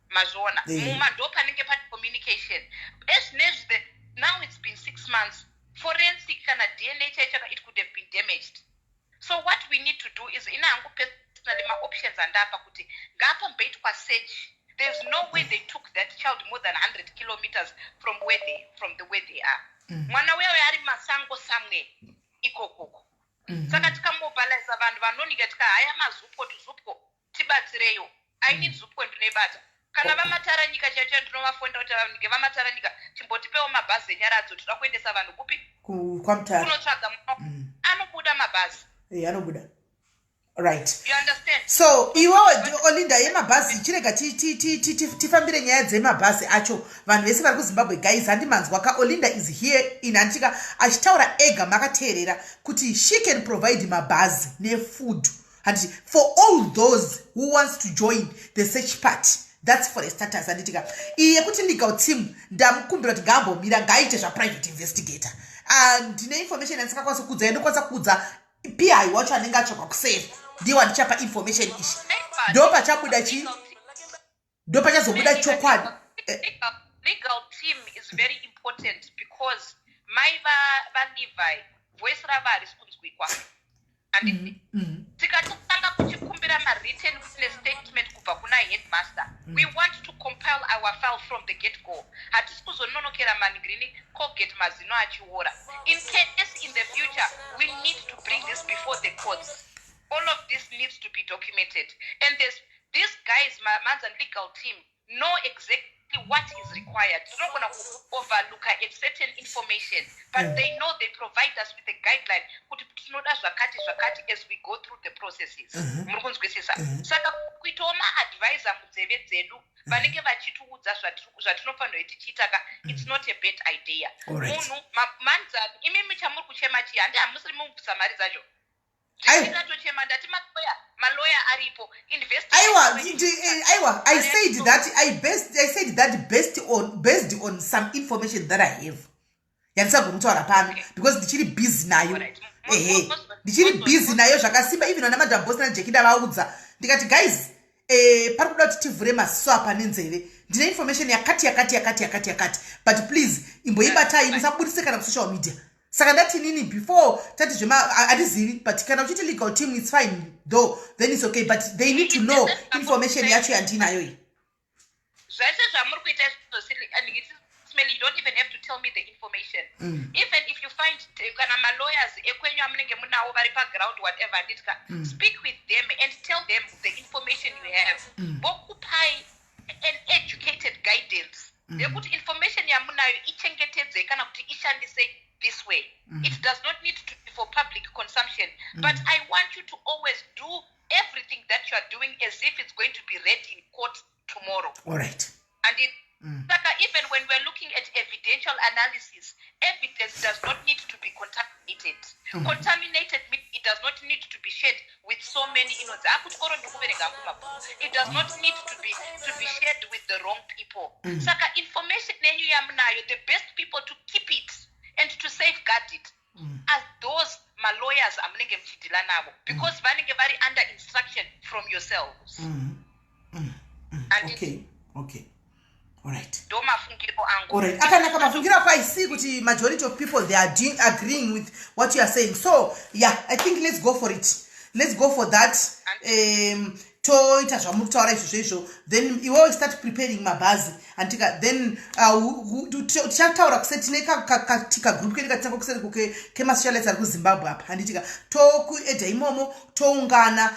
Mazviona? Muma ndo panenge pane communication ezvinezvi. Now it's been 6 months. Forensic kana DNA chaicho, it could have been damaged. So what we need to do is, ina hangu personally, maoptions andapa kuti ngapamboitwa search. There's no way they took that child more than 100 kilometers from the where they are. Mwana uya uya ari masango somewhere ikokoko. Saka tikamobiliza vanhu vanonika, tikahaya maZupco, tuZupco, tibatsireyo. Aini ZUPCO ndinoibata. Kana vamatara nyika chaicho, ndinovafonera kuti vanhu vamatara nyika, chimbotipewo mabhazi enyaradzo, toda kuendesa vanhu kupi? KwaMutare. Kunotsvaga. Anobuda mabhazi. Anobuda, right. You understand? So iwewe Olinda, yemabhazi, chirega tifambire nyaya dzemabhazi acho. Vanhu vese vari kuZimbabwe, guys, handimanzwa ka? Olinda is here in, handitika, achitaura ega, makateerera kuti she can provide mabhazi nefood, handiti, for all those who wants to join the search party. That's for a starters, handitika? Iyi yekuti legal team, ndamukumbira kuti ngaambomira, ngaaite zvaprivate investigator. Ah, ndine information yandisingakwanisi kuudza, yandokwanisa kuudza pi wacho anenge atsvagwa kuseri, ndiye wandichapa information ishi. Ndo pachabuda chi, ndo pachazobuda chokwadi. Legal team is very important because mai vaLevi, voice ravo harisi kunzwikwa, handiti? Tikatanga kuchikumbira mawritten witness statement kubva kuna headmaster, we want to compile our file from the get go. Hatisi kuzononokera maningrini Colgate mazino achiora. In case in the future we need to bring this before the courts, all of this needs to be documented, and there's these guys, manza legal team know exactly what is required. Tinogona kuoverlooka at certain information, but they know, they provide us with a guideline kuti tinoda zvakati zvakati as we go through the processes. Muri kunzwisisa? Saka kuitawo maadvisor munzeve dzedu vanenge vachitiudza zvatinofanira kuti tichiita ka, it's not a bad idea. Munhu manza, imimi chamuri kuchema chii? Handi hamusiri mubvisa mari dzacho? Ndingatochema, ndati maloya aripo. Aiwa, aiwa, I said that based on some information that I have, yandisagoni kutaura pano because ndichiri busy nayo. Ehe, ndichiri busy nayo zvakasimba. Even vana Madam Boss naJeki ndavaudza, ndikati, "Guys, pari kuda kuti tivhure maziso apa nenzeve. Ndine information yakati yakati yakati yakati yakati, but please imboibatai, musabudise kana kusocial media." Saka ndati nini, before tati zvema, handizivi, but kana uchiti legal team, it's fine though, then it's okay, but they need to know information yacho yandinayo iyi. Zvese zvamuri kuita izvozvo, you don't even have to tell me the information. Even if you find kana malawyers ekwenyu amunenge munawo vari paground, whatever, handitika? Speak with them and tell them the information you have. Vokupai an educated guidance yekuti information yamunayo ichengetedzei kana kuti ishandise this way. It does not need to be for public consumption, but I want you to always do everything that you are doing as if it's going to be read in court tomorrow. All right. And it saka even when we're looking at evidential analysis, evidence does not need to be contaminated. Contaminated means it does not need to be shared with so many. Inonzi akutyoro, ndikuverenga hangu mabhuku. It does not need to be shared with the wrong people. Saka information yenyu yamunayo, the best people to keep it and to safeguard it as those malawyers amunenge muchidhila navo, because vanenge vari under instruction from yourselves. And Okay, all right. Ndo mafungiro angu. Alright, akanaka mafungiro ako. I see kuti majority of people, they are agreeing with what you are saying. So yeah, I think let's go for it, let's go for that. Toita zvamuri kutaura izvozvo izvo, then iwewe start preparing mabhazi, andika? Then tichataura kuse tine kagroup kedu katitanga kuseri kemasocialites ari kuZimbabwe apa, handitika? Tokuedha imomo, toungana,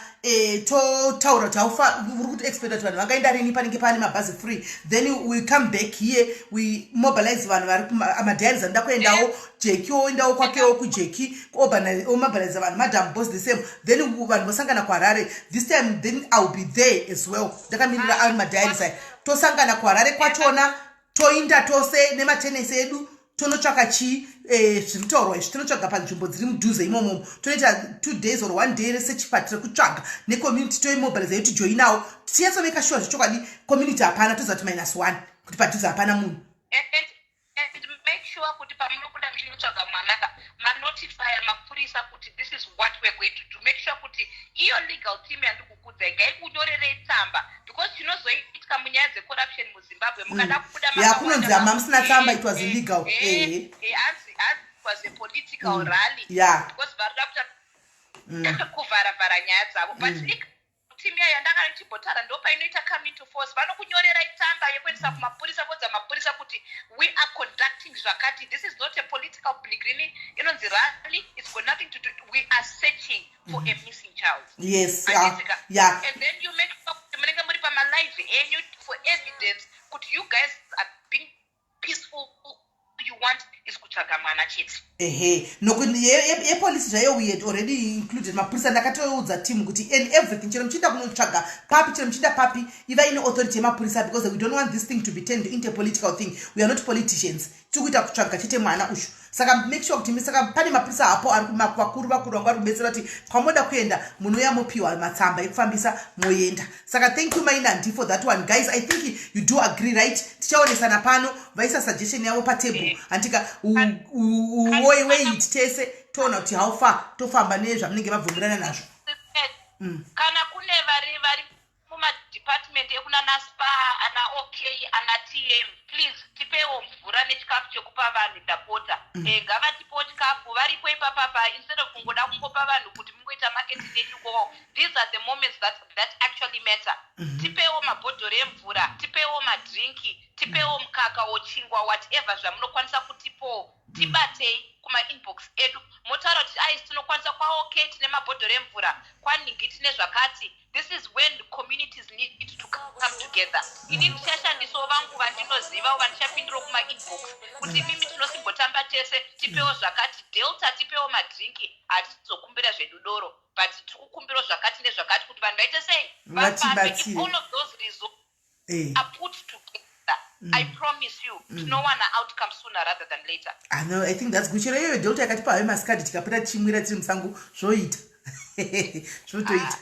totaura kuti haufa uri kuti expecta kuti vanhu vangaenda rini, panenge pane mabhazi free. Then we come back here, we mobilize vanhu vari madiaries anoda kuendawo, Jeki oendawo kwakewo kuJeki, omobilize vanhu, Madam Boss the same. Then vanhu vosangana kuHarare this time. Then I will be there as well, ndakamirira ari madiaries aya. Tosangana kuHarare kwachona, toinda tose nematenesi edu, tonotsvaka chii, zviri kutaurwa izvi, tinotsvaga panzvimbo dziri mudhuze imomomo. Tonoita 2 days or one day research party rekutsvaga necommunity, toimobiliza yotijoinawo, tichinyatsomeka sure zvechokwadi community hapana, toziva kuti minus one kuti padhuze hapana munhu. And make sure kuti pamunobuda muchinotsvaga mwanaka, manotifya mapurisa kuti this is what we are going to do. Make sure kuti iyo legal team yandikukudzai ngaikunyorerei tsamba, because chinozoitika munyaya dzecorruption muZimbabwe, mukada kubuda Ya, kunonzi hama musina tsamba, it was illegal. Hanzi was a political rally because varida kuta kuvharavhara nyaya dzavo. But legal team yayo yandanga ndichimbotaura, ndo painoita come into force. Vanokunyorerai tsamba yekuendesa kumapurisa, vodza mapurisa kuti we are conducting zvakati. This is not a political bligrini inonzi rally, it's got nothing to do, we are searching for a missing child. Handitika? And then you make sure kuti munenge muri pamalive enyu for evidence kuti you guys are being peaceful, you want is kutsvaga. kutsvaga mwana chete. Ehe, nokuti yepolisi zvayo we had already included mapurisa. Ndakatoudza team kuti and everything, chero muchienda kunotsvaga papi, chero muchienda papi, ivai neauthority yemapurisa, because we don't want this thing to be turned into a political thing. We are not politicians. Tiri kuita kutsvaga chete mwana uyu, saka make sure kuti saka pane mapurisa apo ari vakuru vakuru vanga vari kubetsera kuti kwamoda kuenda munouya mopiwa matsamba ekufambisa moenda. Saka thank you mainandi for that one. Guys, I think you do agree, right? Tichaonesana pano, vaisa suggestion yavo patable, handika? Wait, tese toona kuti how far tofamba nezvamunenge mabvumirana nazvo. Kana kune vari mumadepartment ekunana Spar, ana OK, ana TM, please tipewo mvura nechikafu chekupa vanhu, ndapota. Ngavatipewo chikafu varipo ipapapa, instead of kungoda kungopa vanhu kuti mungoita marketing yenyu. These are the moments that actually matter. Tipewo mabhodhoro emvura, tipewo madrinki, tipewo mukaka, wochingwa, whatever zvamunokwanisa kutipowo. Tibatei kumainbox edu, motaura kuti ais tinokwanisa kwaOK tine mabhodhoro emvura, kwanhingi tine zvakati. This is when communities need to come together. Ini ndichashandisawo vangu vandinoziva, vandichapindirawo kumainbox kuti mimi tinosimbotamba tese, tipewo zvakati, Delta tipewo madrinki. Hatizokumbira zvedu doro, but tiri kukumbirawo zvakati nezvakati kuti vanhu vaite sei? Vafambe. If Vatibatsire. all of those resources are put together, I promise you tinowana outcome sooner rather than later. Ah, no, I think that's good. Chero iyoyo Delta yakatipa hayo masikadi, tikapota tichimwira tiri musango, zvoita, zvotoita,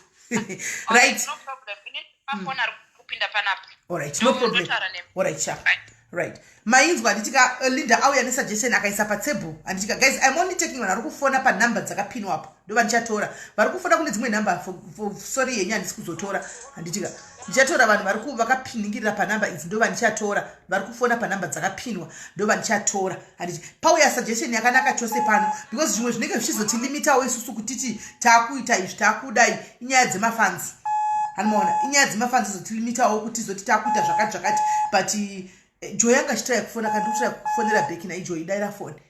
right? No problem. Ini mafoni ari kupinda panapa. Alright, no problem. Ndotaura nemi. Alright, sharp. Bye. Right, mainzwa, handitika? Linda auya nesuggestion akaisa patable, handitika? Guys, I'm only taking vanhu vari kufona panhamba dzakapinwa apo, ndo vandichatora. Vari kufona kune dzimwe nhamba, sorry yenyu, handisi kuzotora, handitika? Ndichatora vanhu vari vakapiningirira panhamba idzi, ndo vandichatora. Vari kufona panhamba dzakapinwa ndo vandichatora, handiti? Pauya suggestion yakanaka chose pano, because zvimwe zvinenge zvichizotilimitawo isusu kutiti taakuita izvi, taakudai, inyaya dzemafunds, hanimaona? Inyaya dzemafunds zotilimitawo kuti tizoti taakuita zvakati zvakati. But Joy anga achitry kufona, kandi kutry kufonera back naiJoy, daira foni,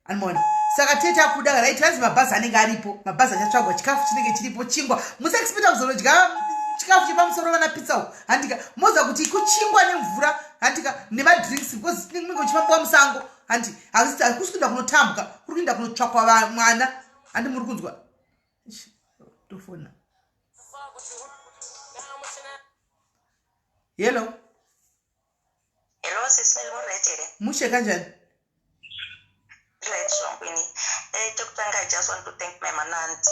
animaona? Saka tete takuda, right? Hanzi mabhazi anenge aripo, mabhazi achatsvagwa, chikafu chinenge chiripo, chingwa. Musaexpecta kuzonodya chikafu chepamusoro, vana pizza uko, handika? Moziva kuti kuchingwa nemvura, handika, nemadrinks, because tinenge uchifambiwa musango, handi? Hakusi kuenda kunotambwa, kuri kuenda kunotsvakwa mwana, handi? Muri kunzwa? Ish, tofona. Hello. Hello, sisi, muri here? Mushe, kanjani? Right zvangu ini. Chekutanga, I just want to thank my mananti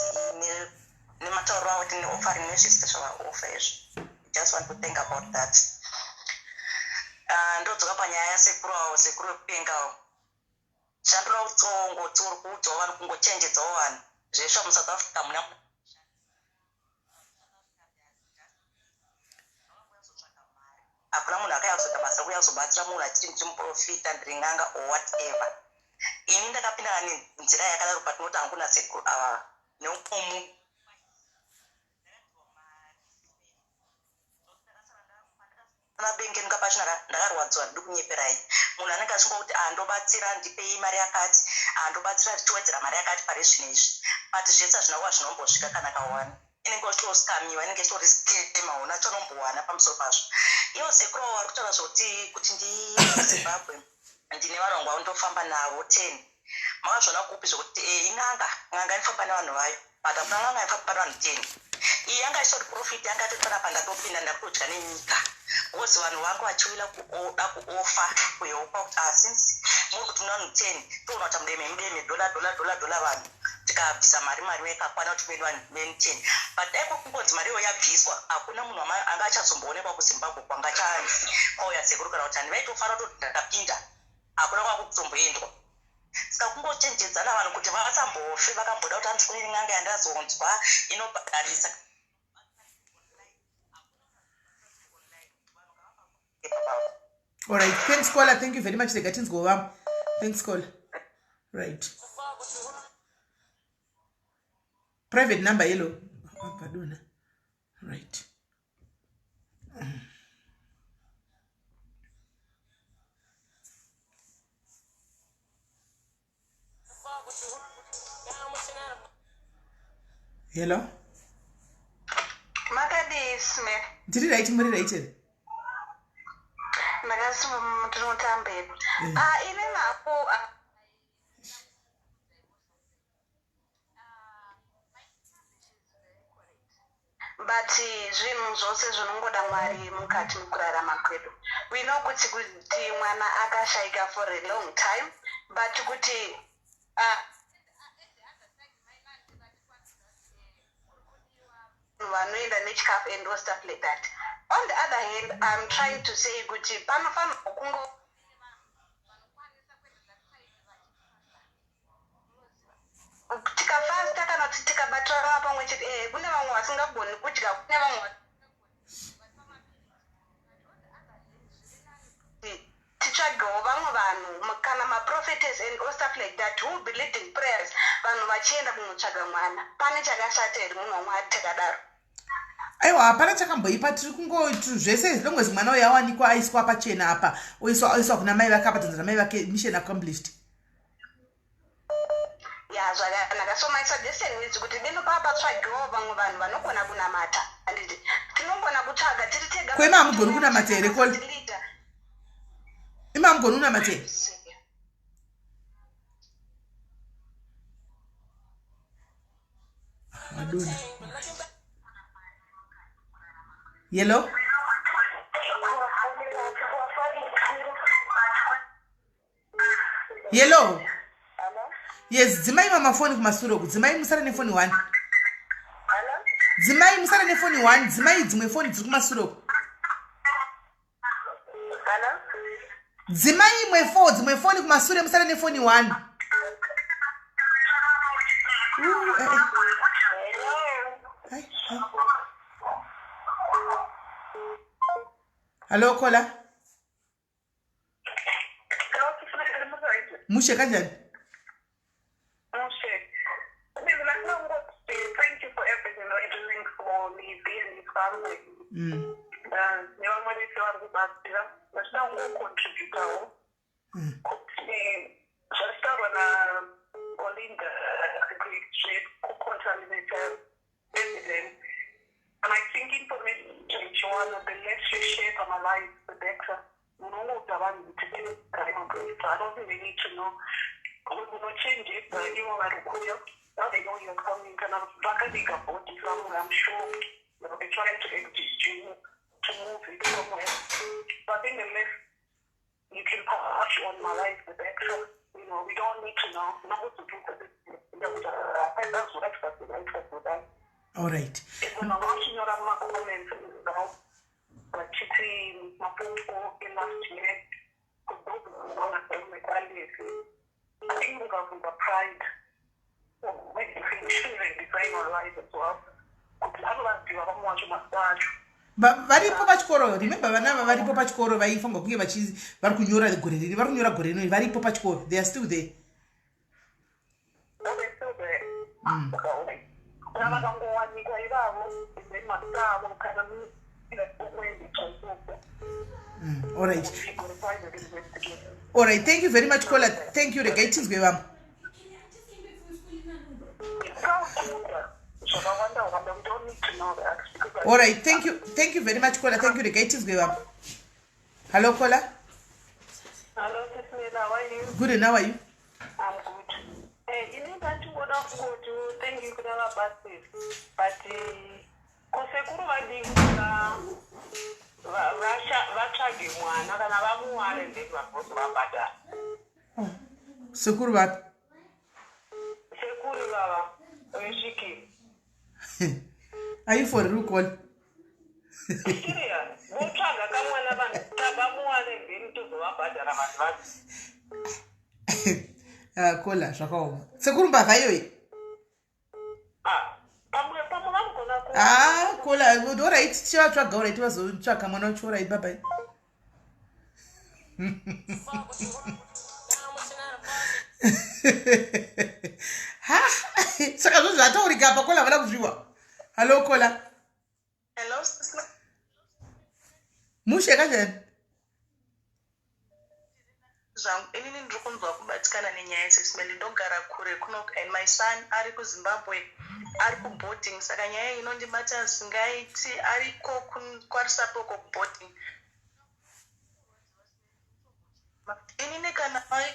nematauro avo kuti neoffering nezvese zvavaoffer izvi. Just want to thank about that. Ndodzoka panyaya yasekuru avo, sekuru vekupengawo. Chandinoda kutsongoti uri kuudzawo vanhu, kungochenjedzawo vanhu zvesva muSouth Africa muna hakuna munhu akauya kuzoita basa rekuuya kuzobatsira munhu achiti ndiri muprofita, ndiri n'anga or whatever. Ini ndakapindana nenzira yakadaro patinoti hangu nasekuru ava neumwe munhu. Mabengenuka pacho ndakarwadziwa, ndidi kunyeperai. Munhu anenge achingokuti, "Ah, ndobatsira, ndipei mari yakati, ah, ndobatsira, tichiwedzera mari yakati pari zvino izvi," but zvese hazvina kuva zvinombosvika kana kawani. Inenge uchitoscamiwa, inenge ichitori scam, hauna chaunombowana pamusoro pazvo. Ivo sekuru avo vari kutaura zvokuti kuti ndiZimbabwe ndine vanhu vangu vandofamba navo 10, makazviona kupi zvokuti in'anga? N'anga inofamba nevanhu vayo, but hakuna n'anga inofamba nevanhu 10. Iyi yanga ichitori profit, yanga itori panapa, ndatopinda, ndakutodya nenyika, because vanhu vangu vachiwila kuoda kuoffer kuhelpa kuti, ah, since muri kuti muna vanhu 10, toona kuti mudeme mudeme, dollar dollar dollar dollar, vanhu tikabvisa mari, mari yakakwana kuti muende vanhu venu 10. But dai kuri kungonzi mari iyoyo yabviswa, hakuna munhu anga achazomboonekwa kuZimbabwe kwanga chanzi kwauya sekuru kana kuti hani. Vaitofara kutoti ndakapinda, hakuna kwakutomboendwa. Saka kungochenjedzana vanhu kuti vasambofe vakamboda kuti hanzi kune n'anga yandazonzwa inobhadharisa. Alright, thanks caller, thank you very much. Rega tinzwawo vamwe. Thanks caller. Right, private number, hello. Padona, right. Hello. Makadii, Smith? Ndiri right, muri right here? Ndakasima, ndinotambeni. Ah, ini napo But zvinhu zvose zvinongoda Mwari mukati mekurarama kwedu. We know kuti kuti mwana akashaika for a long time but kuti vanoenda nechikafu and all stuff like that. On the other hand, I'm trying to say kuti panofanirwa kungo tikafasta kana kuti tikabatirana pamwe chete eh, kune vamwe vasingagoni kudya kune vamwe titsvagewo vamwe vanhu kana maprophetess and all stuff like that who be leading prayers vanhu vachienda kunotsvaga mwana pane chakashata here munhu wamwari takadaro Aiwa, hapana chakamboipa, tiri kungo zvese as long as mwana uyo awanikwa aiswa pachena apa, oiswa oiswa kuna mai vake apatanza namai vake, mission accomplished. Ya, zvakanaka. So my suggestion is kuti deno papatsvagiwawo vamwe vanhu vanogona kunamata, handiti tinogona kutsvaga tiri tega. Kwema hamugoni kunamata here koli? Ima hamugoni kunamata here? Madonna. Yellow? Yellow? Yes, dzimai mamafoni kumasure uku. Dzimai musare nefoni one. Dzimai musare nefoni one. Dzimai dzimwe foni dziri kumasure uku. Dzimai imwe fo dzimwe foni kumasure musare nefoni one. Hallo kola. Mushe kanjani? Mushe. Thank you for everything you're doing for me and his family. Nevamwe vese vari kubatsira vachida kungocontributawo kuti zvachitaurwa naOlinda zvekucontaminata evidence. And I think information ichiwana, the less you share pamalive, the better. Munongoudza vanhu kuti tinogaremagreat. I don't think they need to know unochenjedza ivo vari kuya. Now they know you're coming. Kana vakaviga body somewhere, I'm sure they'll be trying to exige you to move it somewhere. So I think the less you can pass on my life, the better. We don't need to know. All right. Vachinyora mumacomments vachiti maform four elast year kudoaekwalesi. I think mukabvunza pride design your life as well kuti anovaziva vamwe vacho mazita acho. Varipo pachikoro. Remember, vana ava varipo pachikoro, vaifanirwa kunge vari kunyora gore riri, vari kunyora gore rinoi, varipo pachikoro. They are still there. Oh, they're still there. Kana vakangowanikwa ivavo, then mazita avo kana umwe. All right. All right, thank you very much, caller. Thank you. Regai tinzwe vamwe. Zvakawanda wanda, we don't need to know that because All right, thank you, thank you very much, caller. Thank you. Regai tinzwe vamwe. Hello, caller. Hello, Sis Mela, how are you? Good, and how are you? I'm good. Ini ndachingoda kungoti thank you kuna vabatsiri, but kosekuru vadii kuti vatsvage mwana kana vamuwane, then vanhu vozovabhadhara? Sekuru vapi? Sekuru vava vesvikiri. Are you for real, caller? Serious, votsvaga kamwana, vanhu vamuwane, then tozovabhadhara vanhu vacho. Caller, zvakaoma. Sekuru mbavha iyoyi. Ah, pamwe pamwe vanogona ku Ah, caller, alright, tichavatsvaga. Alright, vazotsvaga mwana wacho. Alright, bye bye. Ha, saka zvo zvataurika apa, caller, vada kuzviwa. Hallo, caller. Hello, Sis. Mushe kanjani? Zvangu, inini ndiri kunzwa kubatikana nenyaya yeSismeli. Ndogara kure kuno and my son ari kuZimbabwe, ari kuboarding, saka nyaya iyi inondibata zvisingaiti. Ariko kwaRusape uko kuboarding. Inini kana mai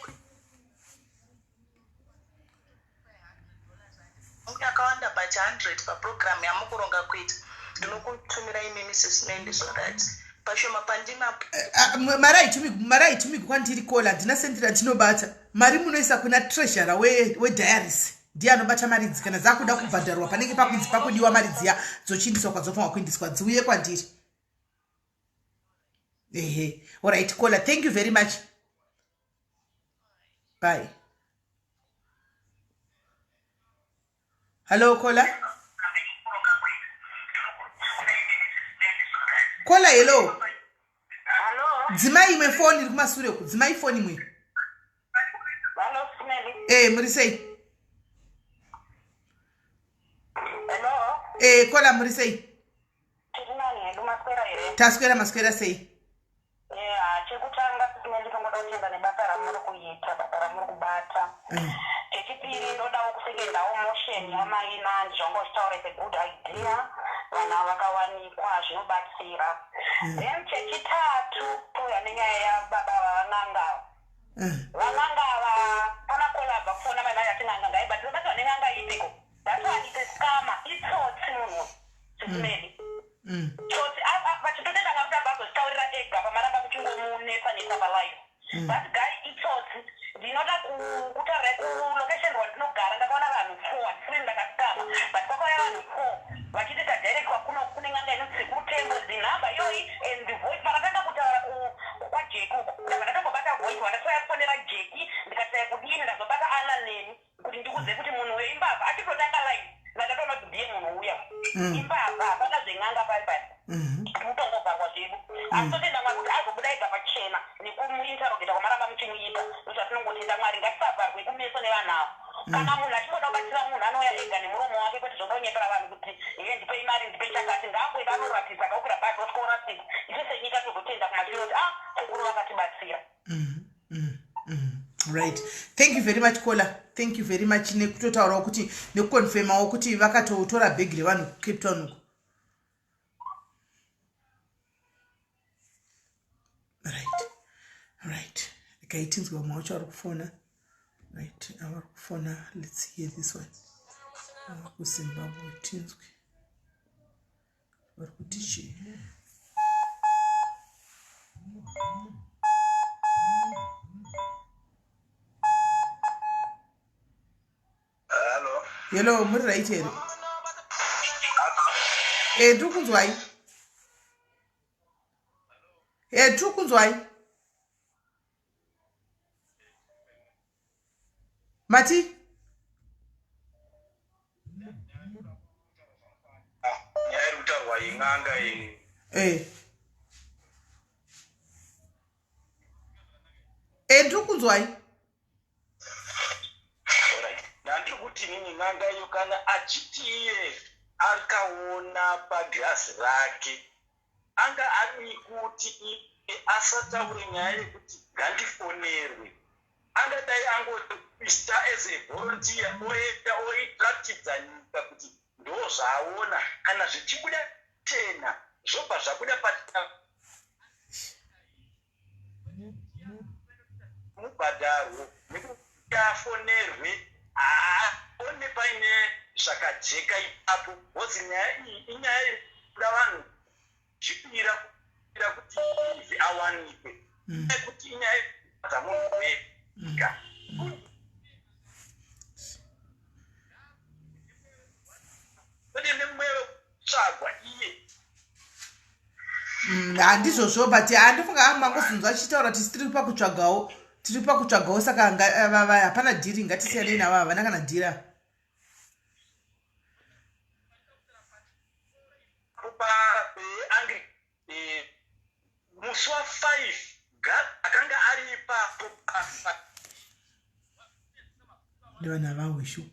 yakawanda, but 100 paprogram yamukuronga kuita. Ndinokutumirai imimi sisimendi so that pashoma pandinapo. Eh, ah, mari haitumigwi, mari haitumigwi kwandiri kola, handina sendi randinobata. Mari munoisa kuna treasurer wediaries, ndiye anobata mari idzi. Kana dzakuda kubhadharwa panenge pakunzi pakudiwa mari dziya dzochiindiswa kwadzofanirwa kuindiswa, dziuye kwandiri. Ehe, alright kola, thank you very much, bye. Hello kola, kola, hello. Hello. Dzimai imwe foni iri kumasure uku, dzimai foni imwe. Hello, Sineli. Eh, muri sei? Hello. Eh, kola, muri sei? Tiri nani hedu, maswera here? Taswera, maswera sei? Yeah, chekutanga Sineli, tongoda kutenda nebasa ramuri kuita, basa ramuri kubata. Chechipiri ndodawo kusekendawo motion yamai Nandi, zvanga uchitaura is a good idea. Vanhu ava vakawanikwa zvinobatsira. Then chechitatu touya nenyaya yababa vavan'anga ava. Van'anga ava pana kola abva kufona mai mai ati n'anga ngaibatsire. Batsirwa nen'anga ipiko? That one is a scammer, itsotsi munhu uyu. Sisimeli. Tsotsi vachitotenda Mwari kuti abva azozvitaurira ega pamaramba muchingomunetsa netsa palive. That guy itsotsi. Ndinoda kutaurirai kulocation rwandinogara ndakaona vanhu 4, handisiri ndakascama but kwakauya vanhu 4 vachiti tadirectwa kuno kune n'anga inonzi Sekuru Tembo, the number iyoyi and the voice pakatanga kutaura kwaJeki uko ndabva ndatongobata voice wandatoya kufonera Jeki ndikati kudini ndazobata Anna neni kuti ndikuudze kuti munhu uyo imbavha achitotanga live ndakatoona kuti ndiye munhu uya imbavha, hapana zven'anga pari pari kutongobvarwa zvedu. Asi totenda Mwari kuti azobuda ega pachena nekumuinterrogata kwamaramba muchimuita, ndozvatinongotenda Mwari. Ngatisavharwe kumeso nevanhu ava. Kana munhu achingoda kubatsira munhu anouya ega nemuromo wake, kwete zvoda kunyepera vanhu kuti heye ndipei mari, ndipei chakati. Ngaangoenda anoratidza akakwira bhazi osvika oratidza, isu senyika tozotenda kumashure kuti ah, sekuru vakatibatsira. Right, thank you very much kola, thank you very much nekutotaurawo kuti nekuconfirmawo kuti vakatotora bhegi revanhu kuCape Town uko. Right, regai tinzwe vamwe vacho vari kufona. Right, avari kufona, let's hear this one. Ava kuZimbabwe, tinzwe vari kuti chii. Hello. Hello, muri right here? Eh, tiri kunzwai. Eh, tiri kunzwai. Mati? Nyaya iri kutaurwa in'anga iyi. Eh. Eh, tiri kunzwai. Alright. Ndandiri kuti nini n'anga iyo kana achiti iye akaona pagirazi rake anga adii kuti iye asataure nyaya yekuti ngandifonerwe, angadai angoista as a volunteer oenda oiratidza nyika kuti ndo zvaaona, kana zvichibuda chena zvobva zvabuda pachena mubhadharwo nekuti afonerwe haaone paine zvakajeka ipapo bhozi nyaya iyi inyaya iri kuda vanhu zvipira kuira kuti izi awanikwe nekuti inyaya dzamunhu wega kwete nemweya wekutsvagwa iye. Handizvozvo but handifunga mangozonzwa achitaura kuti tiri pakutsvagawo, tiri pakutsvagawo, saka hapana dhiri, ngatisiyanei navo, havana kana dhira. Kupa angry musi wa5 akanga ari ipapo. Ndivanhu avawishu.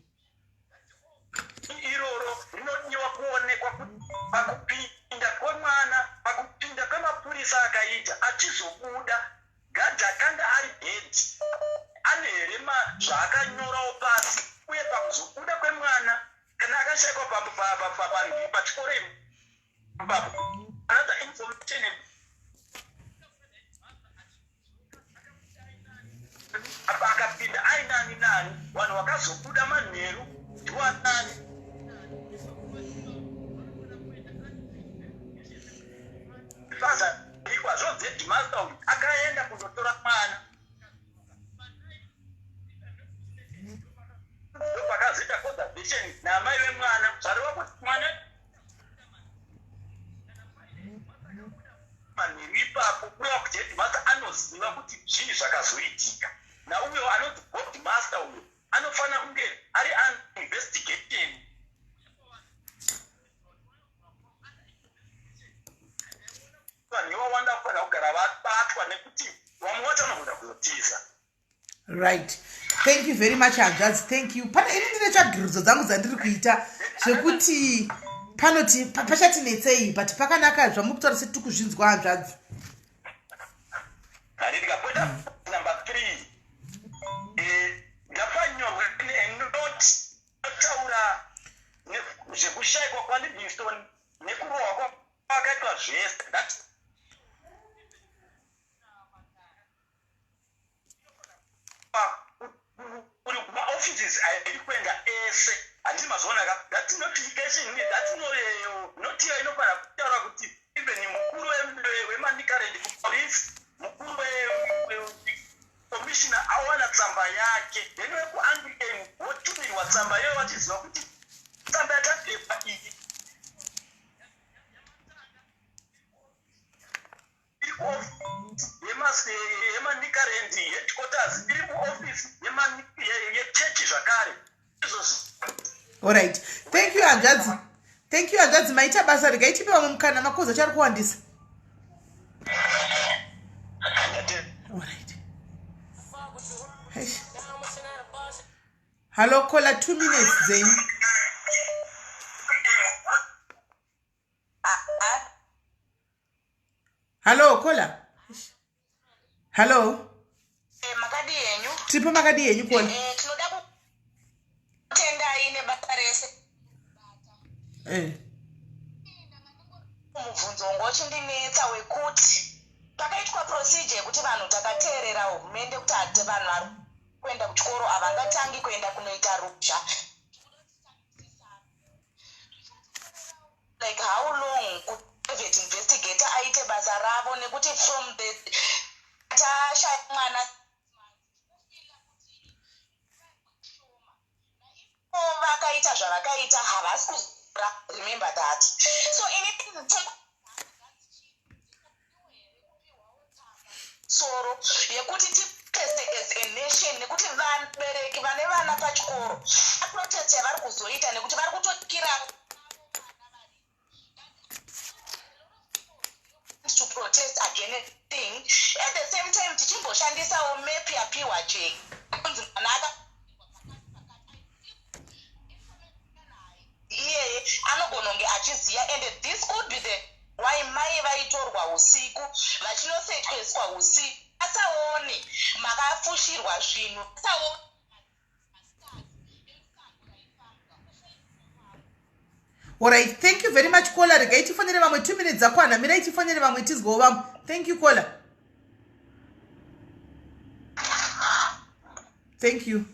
Iroro rinodiwa kuonekwa kuti pakupinda kwemwana, pakupinda kwemapurisa akaita achizobuda, gadhi akanga ari gedhi ane here zvaakanyorawo pasi, uye pakuzobuda kwemwana kana akashaikwa pachikoro ipapo, another information apa akapinda ainani nani, vanhu vakazobuda manheru ndiwanani. Headmaster uyu akaenda kundotora mwana ndopakazoita conversation naamai vemwana zvareva kuti mwana manheru ipapo kureva kuti headmaster anoziva kuti zvii zvakazoitika nauyo anonzi boardmaster uyo anofanira kunge ari investigation vanhu ivawanda kufanira kugara vabatwa nekuti vamwe vacho vanogona kuzotiza. Right, thank you very much hanzvadzi, thank you. Pane ini ndine tsvagiridzo dzangu dzandiri kuita zvekuti panoti pachatinetsei, but pakanaka zvamuri kutaura setiri kuzvinzwa hanzvadzi. Handiti kapoita number 3 ngapanyorwe note taura zvekushayikwa kwaLivingston nekurohwa kwakaitwa zvese that uri kumaoffices airi kuenda ese, handiti mazoona ka that notification, that note iyo inofanira kutaura kuti even mukuru weManicaland Police, mukuru wecommissioner awana tsamba yake, then wekuAnglican votumirwa tsamba iyoyo vachiziva kuti tsamba yatapepa iyi iri kuofisi yeManicaland headquarters, iri kuofisi yechechi zvakare izvozvo. Alright, thank you hanzvadzi, thank you hanzvadzi, maita basa. Regai tipe vamwe mukana, makozi acho ari kuwandisa. Alright. Eish. Hallo caller, 2 minutes dzenyu. Hallo caller, hallo. Makadi henyu? Tiripo, makadi henyu caller? Tinoda kutendai nebasa rese. Mubvunzo wanga uchindinetsa wekuti pakaitwa procedure yekuti vanhu takateerera hurumende kuti hati vanhu vari kuenda kuchikoro havangatangi kuenda kunoita ruzha, like how long kuti private investigator aite basa ravo, nekuti from the tashaya mwana vakaita zvavakaita havasi kuzora, remember that. So ini soro yekuti tiproteste as a nation, nekuti vabereki vane vana pachikoro, protest yavari kuzoita nekuti vari kutotyira to protest against thing. At the same time tichimboshandisawo map yapiwa Jake kunzi mwana aka iyeye anogona kunge achiziva, and this could be the why mai vaitorwa usiku vachinosetweswa usiku, asaone makafushirwa zvinhu, asaone. Alright, thank you very much caller. Regai tifonere vamwe, 2 minutes dzakwana. Mirai tifonere vamwe, tizwewo vamwe. Thank you caller, thank you.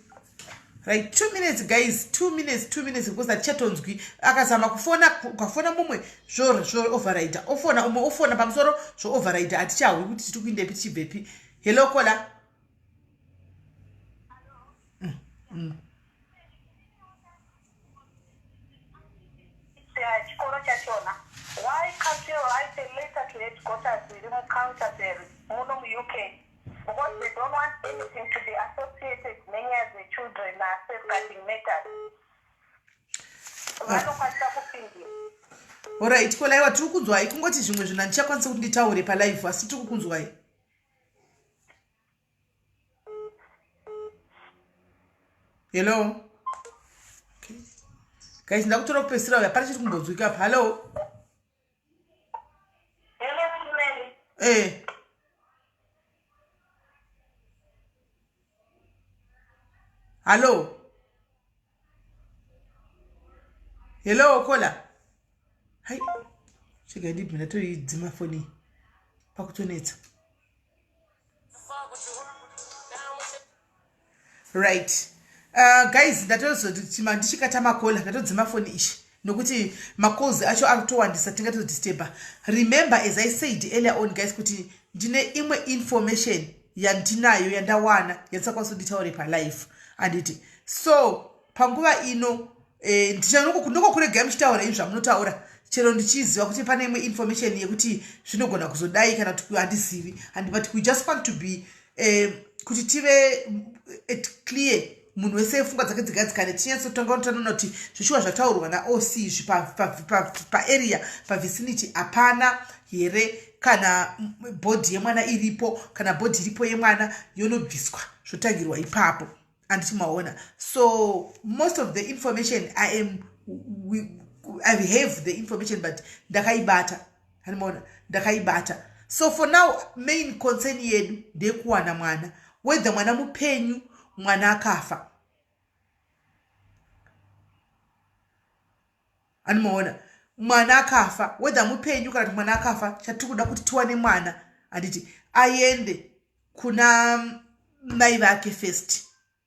Right, 2 minutes guys, 2 minutes, 2 minutes, because hatichatonzwi. Akazama kufona, ukafona mumwe zvo override, ofona umwe, ofona pamusoro zvo override, hatichahwi kuti tiri kuindepi tichibvepi. Hello caller. Chikoro chachona, why can't you write a letter to headquarters iri muCanterbury muno muUK, because they don't want anything to be associated nenyaya dzechildren nasafeguarding matters, vanokwanisa kupindira. Alright caller, aiwa, tiri kunzwai. Kungoti zvimwe zvinhu handichakwanisi kuti nditaure palive, asi tiri kukunzwai. Hello, okay. Guys, ndakutora kupedzisira uya, pane chiri kumbonzwika apa. Hallo. Hello, Mary. Hallo, hello caller. Hai, chigai ndibve ndatoidzima foni, pakutonetsa. Right, guys, ndatozoti ndichikata macaller, ndatodzima foni ishi nokuti macalls acho ari kutowandisa, tingatozodisturba. Remember, as I said earlier on guys, kuti Ndine imwe information yandinayo yandawana yandisakwanisa kunditaure palife, handiti? So panguva ino eh, ndinokuregai muchitaura izvi zvamunotaura, chero ndichiziva kuti pane imwe information yekuti zvinogona kuzodai kana kuti handizivi and but we just want to be kuti tive at clear, munhu wese pfungwa dzake dzigadzikane, tinyatsotanga tanoona kuti zvishuwa zvataurwa naOC izvi paarea, pavicinity hapana here kana body yemwana iripo. Kana body iripo yemwana, yonobviswa, zvotangirwa ipapo, handiti maona? So most of the information I am we, i have the information, but ndakaibata, handimaona? Ndakaibata. So for now, main concern yedu ndeyekuwana mwana, whether mwana mupenyu, mwana akafa, handimaona? Mwana akafa, whether mupenyu kana kuti mwana akafa, chatiri kuda kuti tiwane mwana, handiti? Aende kuna mai vake first,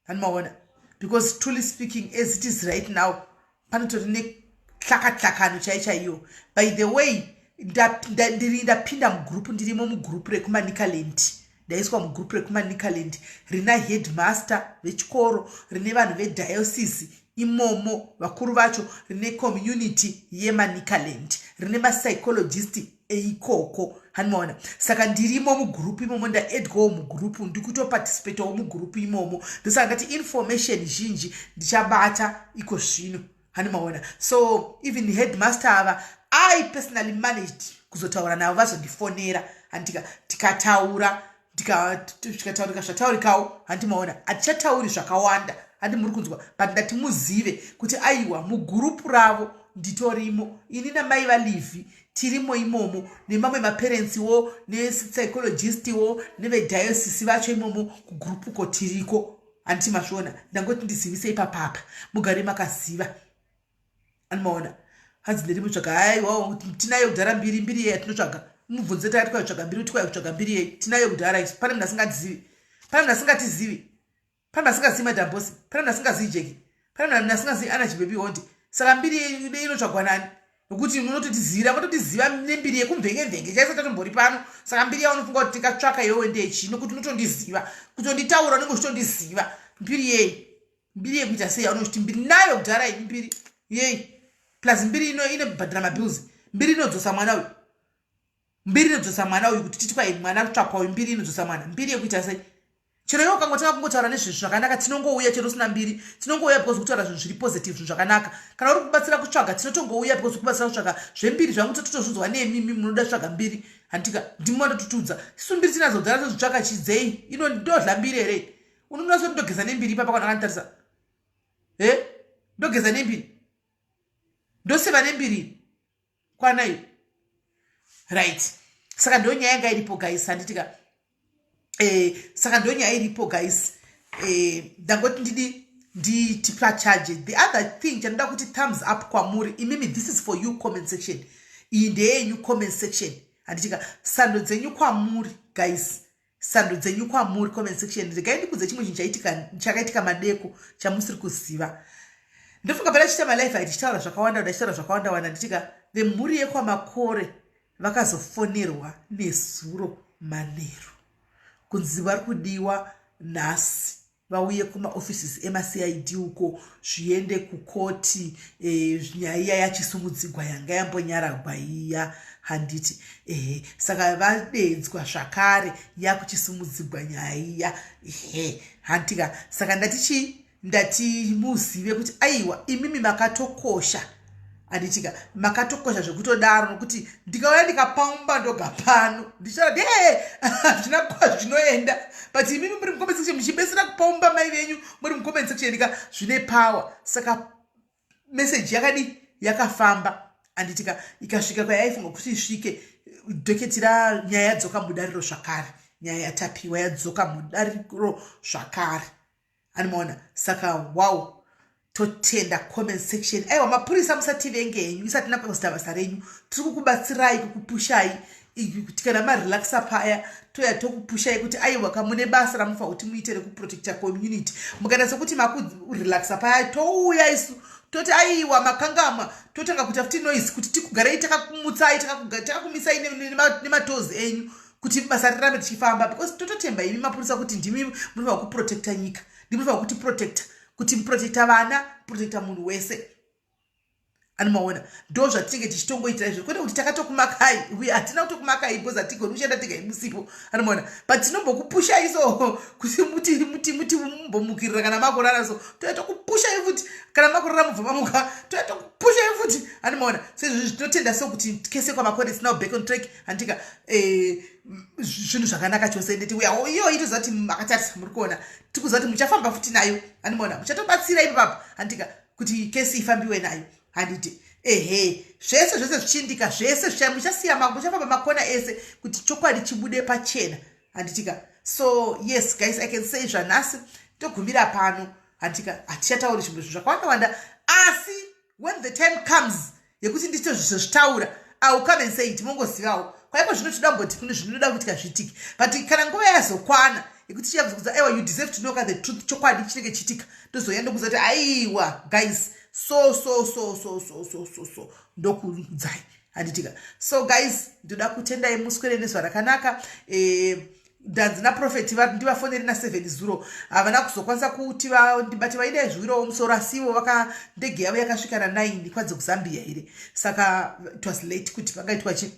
handimaona? Because truly speaking, as it is right now, panotori netlakatlakano chai chaiyo. By the way, ndiri ndapinda mugurupu, ndirimo mugurupu rekuManicaland. Ndaiswa mugurupu rekuManicaland rina headmaster vechikoro, rine vanhu vediocese imomo, vakuru vacho, rine community yeManicaland, rine mapsychologist eikoko, hanimaona? Saka ndirimo mugurupu imomo, ndaedwawo mugurupu, ndikutoparticipatawo mugurupu imomo. Ndosaka ndati information zhinji ndichabata iko zvino, hanimaona? So even headmaster ava, I personally managed kuzotaura navo, vazondifonera, handika? Tikataura, tikataurika zvataurikawo, handimaona? Hatichatauri zvakawanda, handi muri kunzwa? But ndati muzive kuti aiwa, mugurupu ravo nditorimo ini namai vaLivhi, tirimo imomo nemamwe maparentsiwo, nepsychologistwo, nevediocese vacho imomo kugurupuko tiriko, handiti mazviona? Ndangoti ndizivisei papapa, mugare makaziva, andimaona? Hanzi ndiri mutsvaga. Aiwa, tinayo kudhara mbiri. Mbiri yei yatinotsvaga? Mubvunze. Takati kwai kutsvaga mbiri, kuti kwai kutsvaga mbiri yei? Tinayo kudhara isu. Pane munhu asingadzivi? Pane munhu asingatizivi? Pane munhu asingazivi Madhambosi? Pane munhu asingazivi Jeki? Pane munhu asingazivi ana Chibebi Honde? Saka mbiri inotsvagwa nani? Nokuti unototizivira, vatotiziva nembiri yekumvenge-mvenge chaiso tatombori pano. Saka mbiri yaunofunga kuti tikatsvaka iwewe ndechii? Nokuti unotondiziva, kutonditaura unenge uchitondiziva. Mbiri yei? Mbiri yekuita sei? Yaunozviti mbiri nayo kudhara iyi, mbiri yei? Plus mbiri ino inobhadhara mabills? Mbiri inodzosa mwana uyu? Mbiri inodzosa mwana uyu kuti titi kwai mwana kutsvakwa uyu? Mbiri inodzosa mwana? Mbiri yekuita sei? Chero iwe ukangotanga kungotaura nezvezvi zvakanaka, tinongouya. Chero usina mbiri, tinongouya because kutaura zvinhu zviri positive, zvinhu zvakanaka. Kana uri kubatsira kutsvaga, tinotongouya because kubatsira kutsvaga. Zvembiri zvangu totozvinzwa nemimi munoda tsvaga mbiri, handika? Ndimi mandotutudza. Isu mbiri tinadzo kudhara, tozvitsvaka chidzei? Ino ndodla mbiri here? Unoona soti ndogeza nembiri ipapa? Kana akanditarisa, e ndogeza nembiri, ndoseva nembiri kwana iyo, right? Saka ndo nyaya yanga iripo, guys, handitika? Saka ndo nyaya iripo, guys. Ndangoti ndidi nditipacharge. The other thing chandinoda kuti thumbs up kwamuri imimi, this is for you, comment section iyi ndeyenyu, comment section, handitika? Sando dzenyu kwamuri, guys, sando dzenyu kwamuri, comment section. Regai ndikudze chimwe chinhu chaitika, chakaitika madeko chamusiri kuziva. Ndofunga pana chiita malife ai tichitaura zvakawanda, ndachitaura zvakawanda wanda, nditika vemhuri yekwaMakore vakazofonerwa nezuro manheru kunzi vari kudiwa nhasi vauye kumaoffices emaCID uko, zviende kukoti. Nyaya iya yachisumudzigwa, yanga yambonyaragwa iya, handiti? Ehe, saka vadedzwa zvakare, yakuchisumudzigwa nyaya iya, ehe, handitika? Saka ndati chii? Ndati muzive kuti aiwa, imimi makatokosha, handitika? Makatokosha zvekutodaro, nokuti ndikauya ndikapaumba ndoga pano ndichati he, hazvina kwazvinoenda. But imimi muri mucomment section muchibetsera kupaumba mai venyu muri mucomment section ka, zvine power. Saka meseji yakadi yakafamba, handitika? Ikasvika kwayaifunga kuti isvike. Docket ranyaya yadzoka mudariro zvakare, nyaya yatapiwa yadzoka mudariro zvakare, animaona? Saka wow, totenda comment section. Aiwa, mapurisa, musativenge henyu, isati nakuita basa renyu. Tiri kukubatsirai, kukupushai kuti kana marelaxa paya, toya tokupushai kuti aiwa, kamune basa ramufanira kuti muite rekuprotecta community. Mukaita sekuti makurelaxa paya, touya isu toti aiwa, makangamwa, totanga kuita futi noise kuti tikugarei takakumutsai, takakumisai nematozi enyu. Kuti basa rirambe tichifamba, because tototemba imi mapurisa kuti ndimi munofanira kuprotecta nyika, ndimi munofanira kuti protecta, kuti muprotecta vana, protecta munhu wese. Anomaona, ndo zvatinenge tichitongoitira izvo, kwete kuti takatokumakai. We hatina kutokumakai because hatigoni kushanda tega imusipo. Anomaona, but tinombokupusha so kuti muti muti muti mumbomukirira kana makurara. So toya tokupushai futi kana makurara, mubva mamuka, toya tokupushai futi. Anomaona, sezvizvi tinotenda so kuti kese kwaMakore is now back on track. Handika zvinhu zvakanaka chose. Ndeti iyo itoziva kuti makatarisa, muri kuona, tikuziva kuti muchafamba futi nayo. Anomaona, muchatobatsira ipapapo, handika, kuti kesi ifambiwe nayo, handiti? Ehe, zvese zvese zvichiindika, zvese muchasiya, muchafamba makona ese kuti chokwadi chibude pachena, handitika? So yes guys, I can say zvanhasi togumira pano, handika? Hatichatauri zvimwe zvinhu zvakawanda wanda, asi when the time comes yekuti nditozvitaura, I will come and say it. Mongozivawo kwaiko zvino toda mboti kune zvinoda kuitika zviitike, but kana nguva yazokwana yekuti chiyakuza, aiwa, you deserve to know the truth, chokwadi chinenge chiitika, ndozoya ndokuza kuti aiwa guys, so so so so so so so so, ndokuudzai, handitika? So guys, ndoda kutendai, muswere nezuva rakanaka. Ndanzi naprofeti ndivafoneri na7 zuro, havana kuzokwanisa kuti ndibate, vaida zviwirawo musoro, asivo vaka ndege yavo yakasvika na9 kwanze kuZambia here, saka it was late kuti pangaitwa chi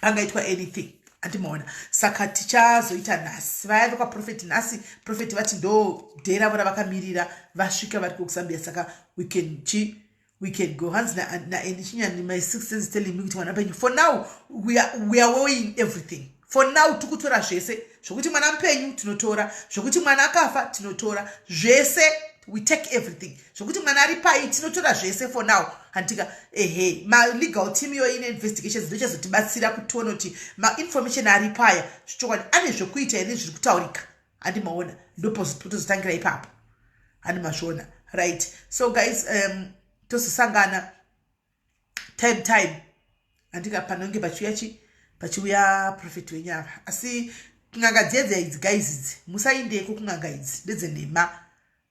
pangaitwa anything, andimaona? Saka tichazoita nhasi, vaya vekwaprofeti nhasi, profeti vati ndo day ravo ravakamirira, vasvika vari kuZambia, saka we can chi we can go. Hanzi naeni Chinyani, my six sense telling me kuti mwana penyu. For now we are weighing everything. For now tikutora zvese, zvokuti mwana mupenyu tinotora, zvokuti mwana akafa tinotora zvese, we take everything, zvokuti mwana ari pai tinotora zvese for now, handika? Ehe, malegal team iyo ine investigations ndochazotibatsira kuti tione kuti mainformation ari paya zvichokwadi ane zvokuita here zviri kutaurika, handimaona? Ndopotozotangira ipapo, handimazviona? Right, so guys, tozosangana time time, handika? Panonge pachiuya chi pachiuya prophet wenyu ava. Asi kun'anga dzedze idzi, guys, idzi musaindeko kun'anga idzi, ndedzenhema,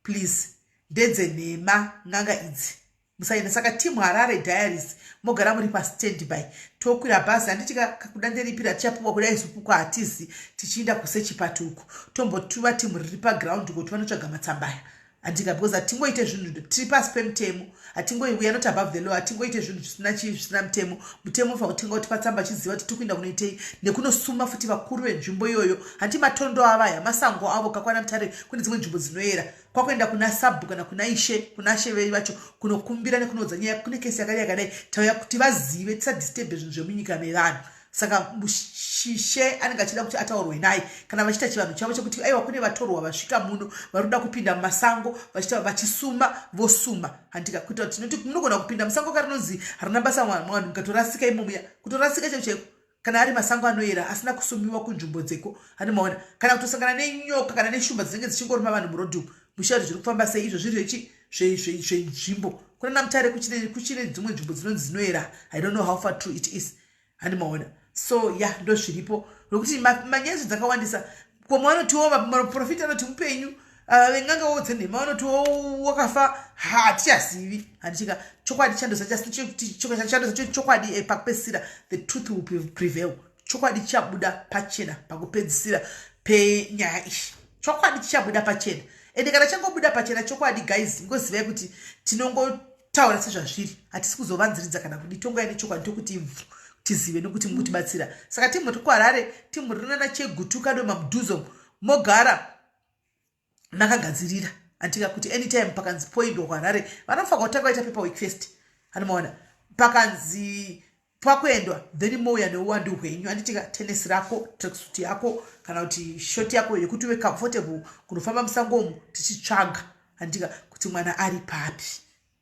please, ndedzenhema n'anga idzi, musaenda. Saka team Harare Diaries, mogara muri pastandby, tokwira bhazi, handiti? Kuda nderipira tichapiwa, kuda izupuko hatizi, tichiinda kusechipati uko, tombotuva timu riri paground uko, tivanotsvaga matsambaya, handika? Because hatingoite zvinhu, tiri pasi pemutemo, hatingoi, we are not above the law, hatingoite zvinhu zvisina chii, zvisina mutemo. Mutemo ufanira kutenga kuti patsamba achiziva kuti tiri kuenda kunoitei, nekunosuma futi vakuru venzvimbo iyoyo, handi? Matondo avaya, masango avo kakwana Mutare, kune dzimwe nzvimbo dzinoyera, kwakuenda kuna sabhu kana kuna ishe, kuna she vacho, kunokumbira nekunoudza nyaya, kune kesi yakadai yakadai, tauya kuti vazive, tisadisturbe zvinhu zvemunyika mevanhu. Saka shishe anenge achida kuti ataurwe naye kana vachiita chivanhu chavo chekuti aiwa, kune vatorwa vasvika muno vari kuda kupinda mumasango vachisuma, vosuma, handika? Kuita kuti tinoti munogona kupinda musango karinonzi harina basa, vanhu mukatorasika imomuya, kutorasika chaiko chaiko, kana ari masango anoyera asina kusumiwa kunzvimbo dzeko, handimaona? Kana kutosangana nenyoka kana neshumba dzinenge dzichingoruma vanhu murodhi umu, mushiya kuti zviri kufamba sei izvo zviri zvechi zvenzvimbo. Kuna naMutare kuchine dzimwe nzvimbo dzinonzi dzinoyera. I don't know how far true it is, handimaona? So ya, yeah, ndo zviripo, nokuti manyezo dzakawandisa. Komwe vanotiwo maprofita anoti mupenyu, veng'angawo dzenhema vanotiwo wakafa, hatichazivi, handichika? Chokwadi chandoza chokwadi, pakupedzisira the truth will prevail. Chokwadi chichabuda pachena pakupedzisira penyaya iyi, chokwadi chichabuda pachena. Ende kana changobuda pachena chokwadi, guys, ngozivai kuti tinongotaura sezvazviri, hatisi kuzovanziridza kana kudi. Tongai nechokwadi, tokuti tizive nekuti mukutibatsira. Saka timu tiri kuHarare, timu rinana Chegutu, Kadoma, mudhuzo mogara makagadzirira, andika? Kuti anytime pakanzi poindwa kuHarare, vanofanira kutanga vaita paperwork first, anomaona? Pakanzi pakuendwa, then mouya neuwandu hwenyu, anditika? Tenesi rako, tracksuit yako kana kuti short yako yekuti uve comfortable kunofamba musango umu tichitsvaga, handika, kuti mwana ari papi,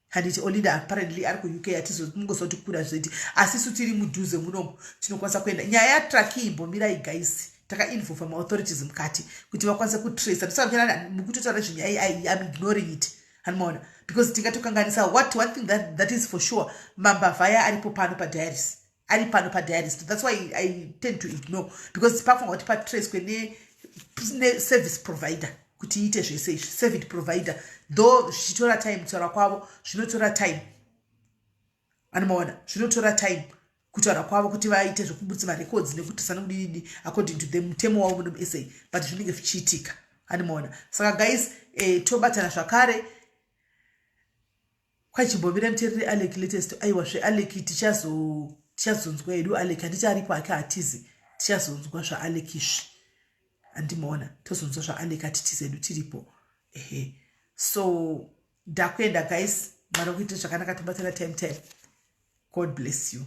handiti? Olinda apparently ari kuUK, hatizomungoziva kuti kura zvoiti, asi isu tiri mudhuze munomu, tinokwanisa kuenda. Nyaya yatraki imbomirai guys, takainvolva maauthorities mukati kuti vakwanise kutraca. Ndosaka mukutotaura nezvenyaya iyi, am ignoring it, hanimaona? Because tingatokanganisa. What one thing that is for sure, mambavhaya aripo pano padiaries, ari pano padiaries. That's why I tend to ignore, because pafunga kuti patracwe neservice provider kuti iite zvese izvi. Service provider though zvichitora time, kutaura kwavo zvinotora time, anomaona? Zvinotora time. Kutaura kwavo kuti vaite zvekubudisa marecords nekuti sana kudididi according to the mutemo wavo muno muSA, but zvinenge zvichiitika, handimaona. Saka guys, tobatana zvakare kwachimbomira muteereri. Alec latest, aiwa, zveAlec tichazonzwa hedu. Alec handiti aripo ake, hatizi tichazonzwa zvaAlec izvi, handimaona. Tozonzwa zvaAlec, hatitizi hedu, tiripo, ehe. So ndakuenda guys, Mwari kuitira zvakanaka, tobatana time time. God bless you.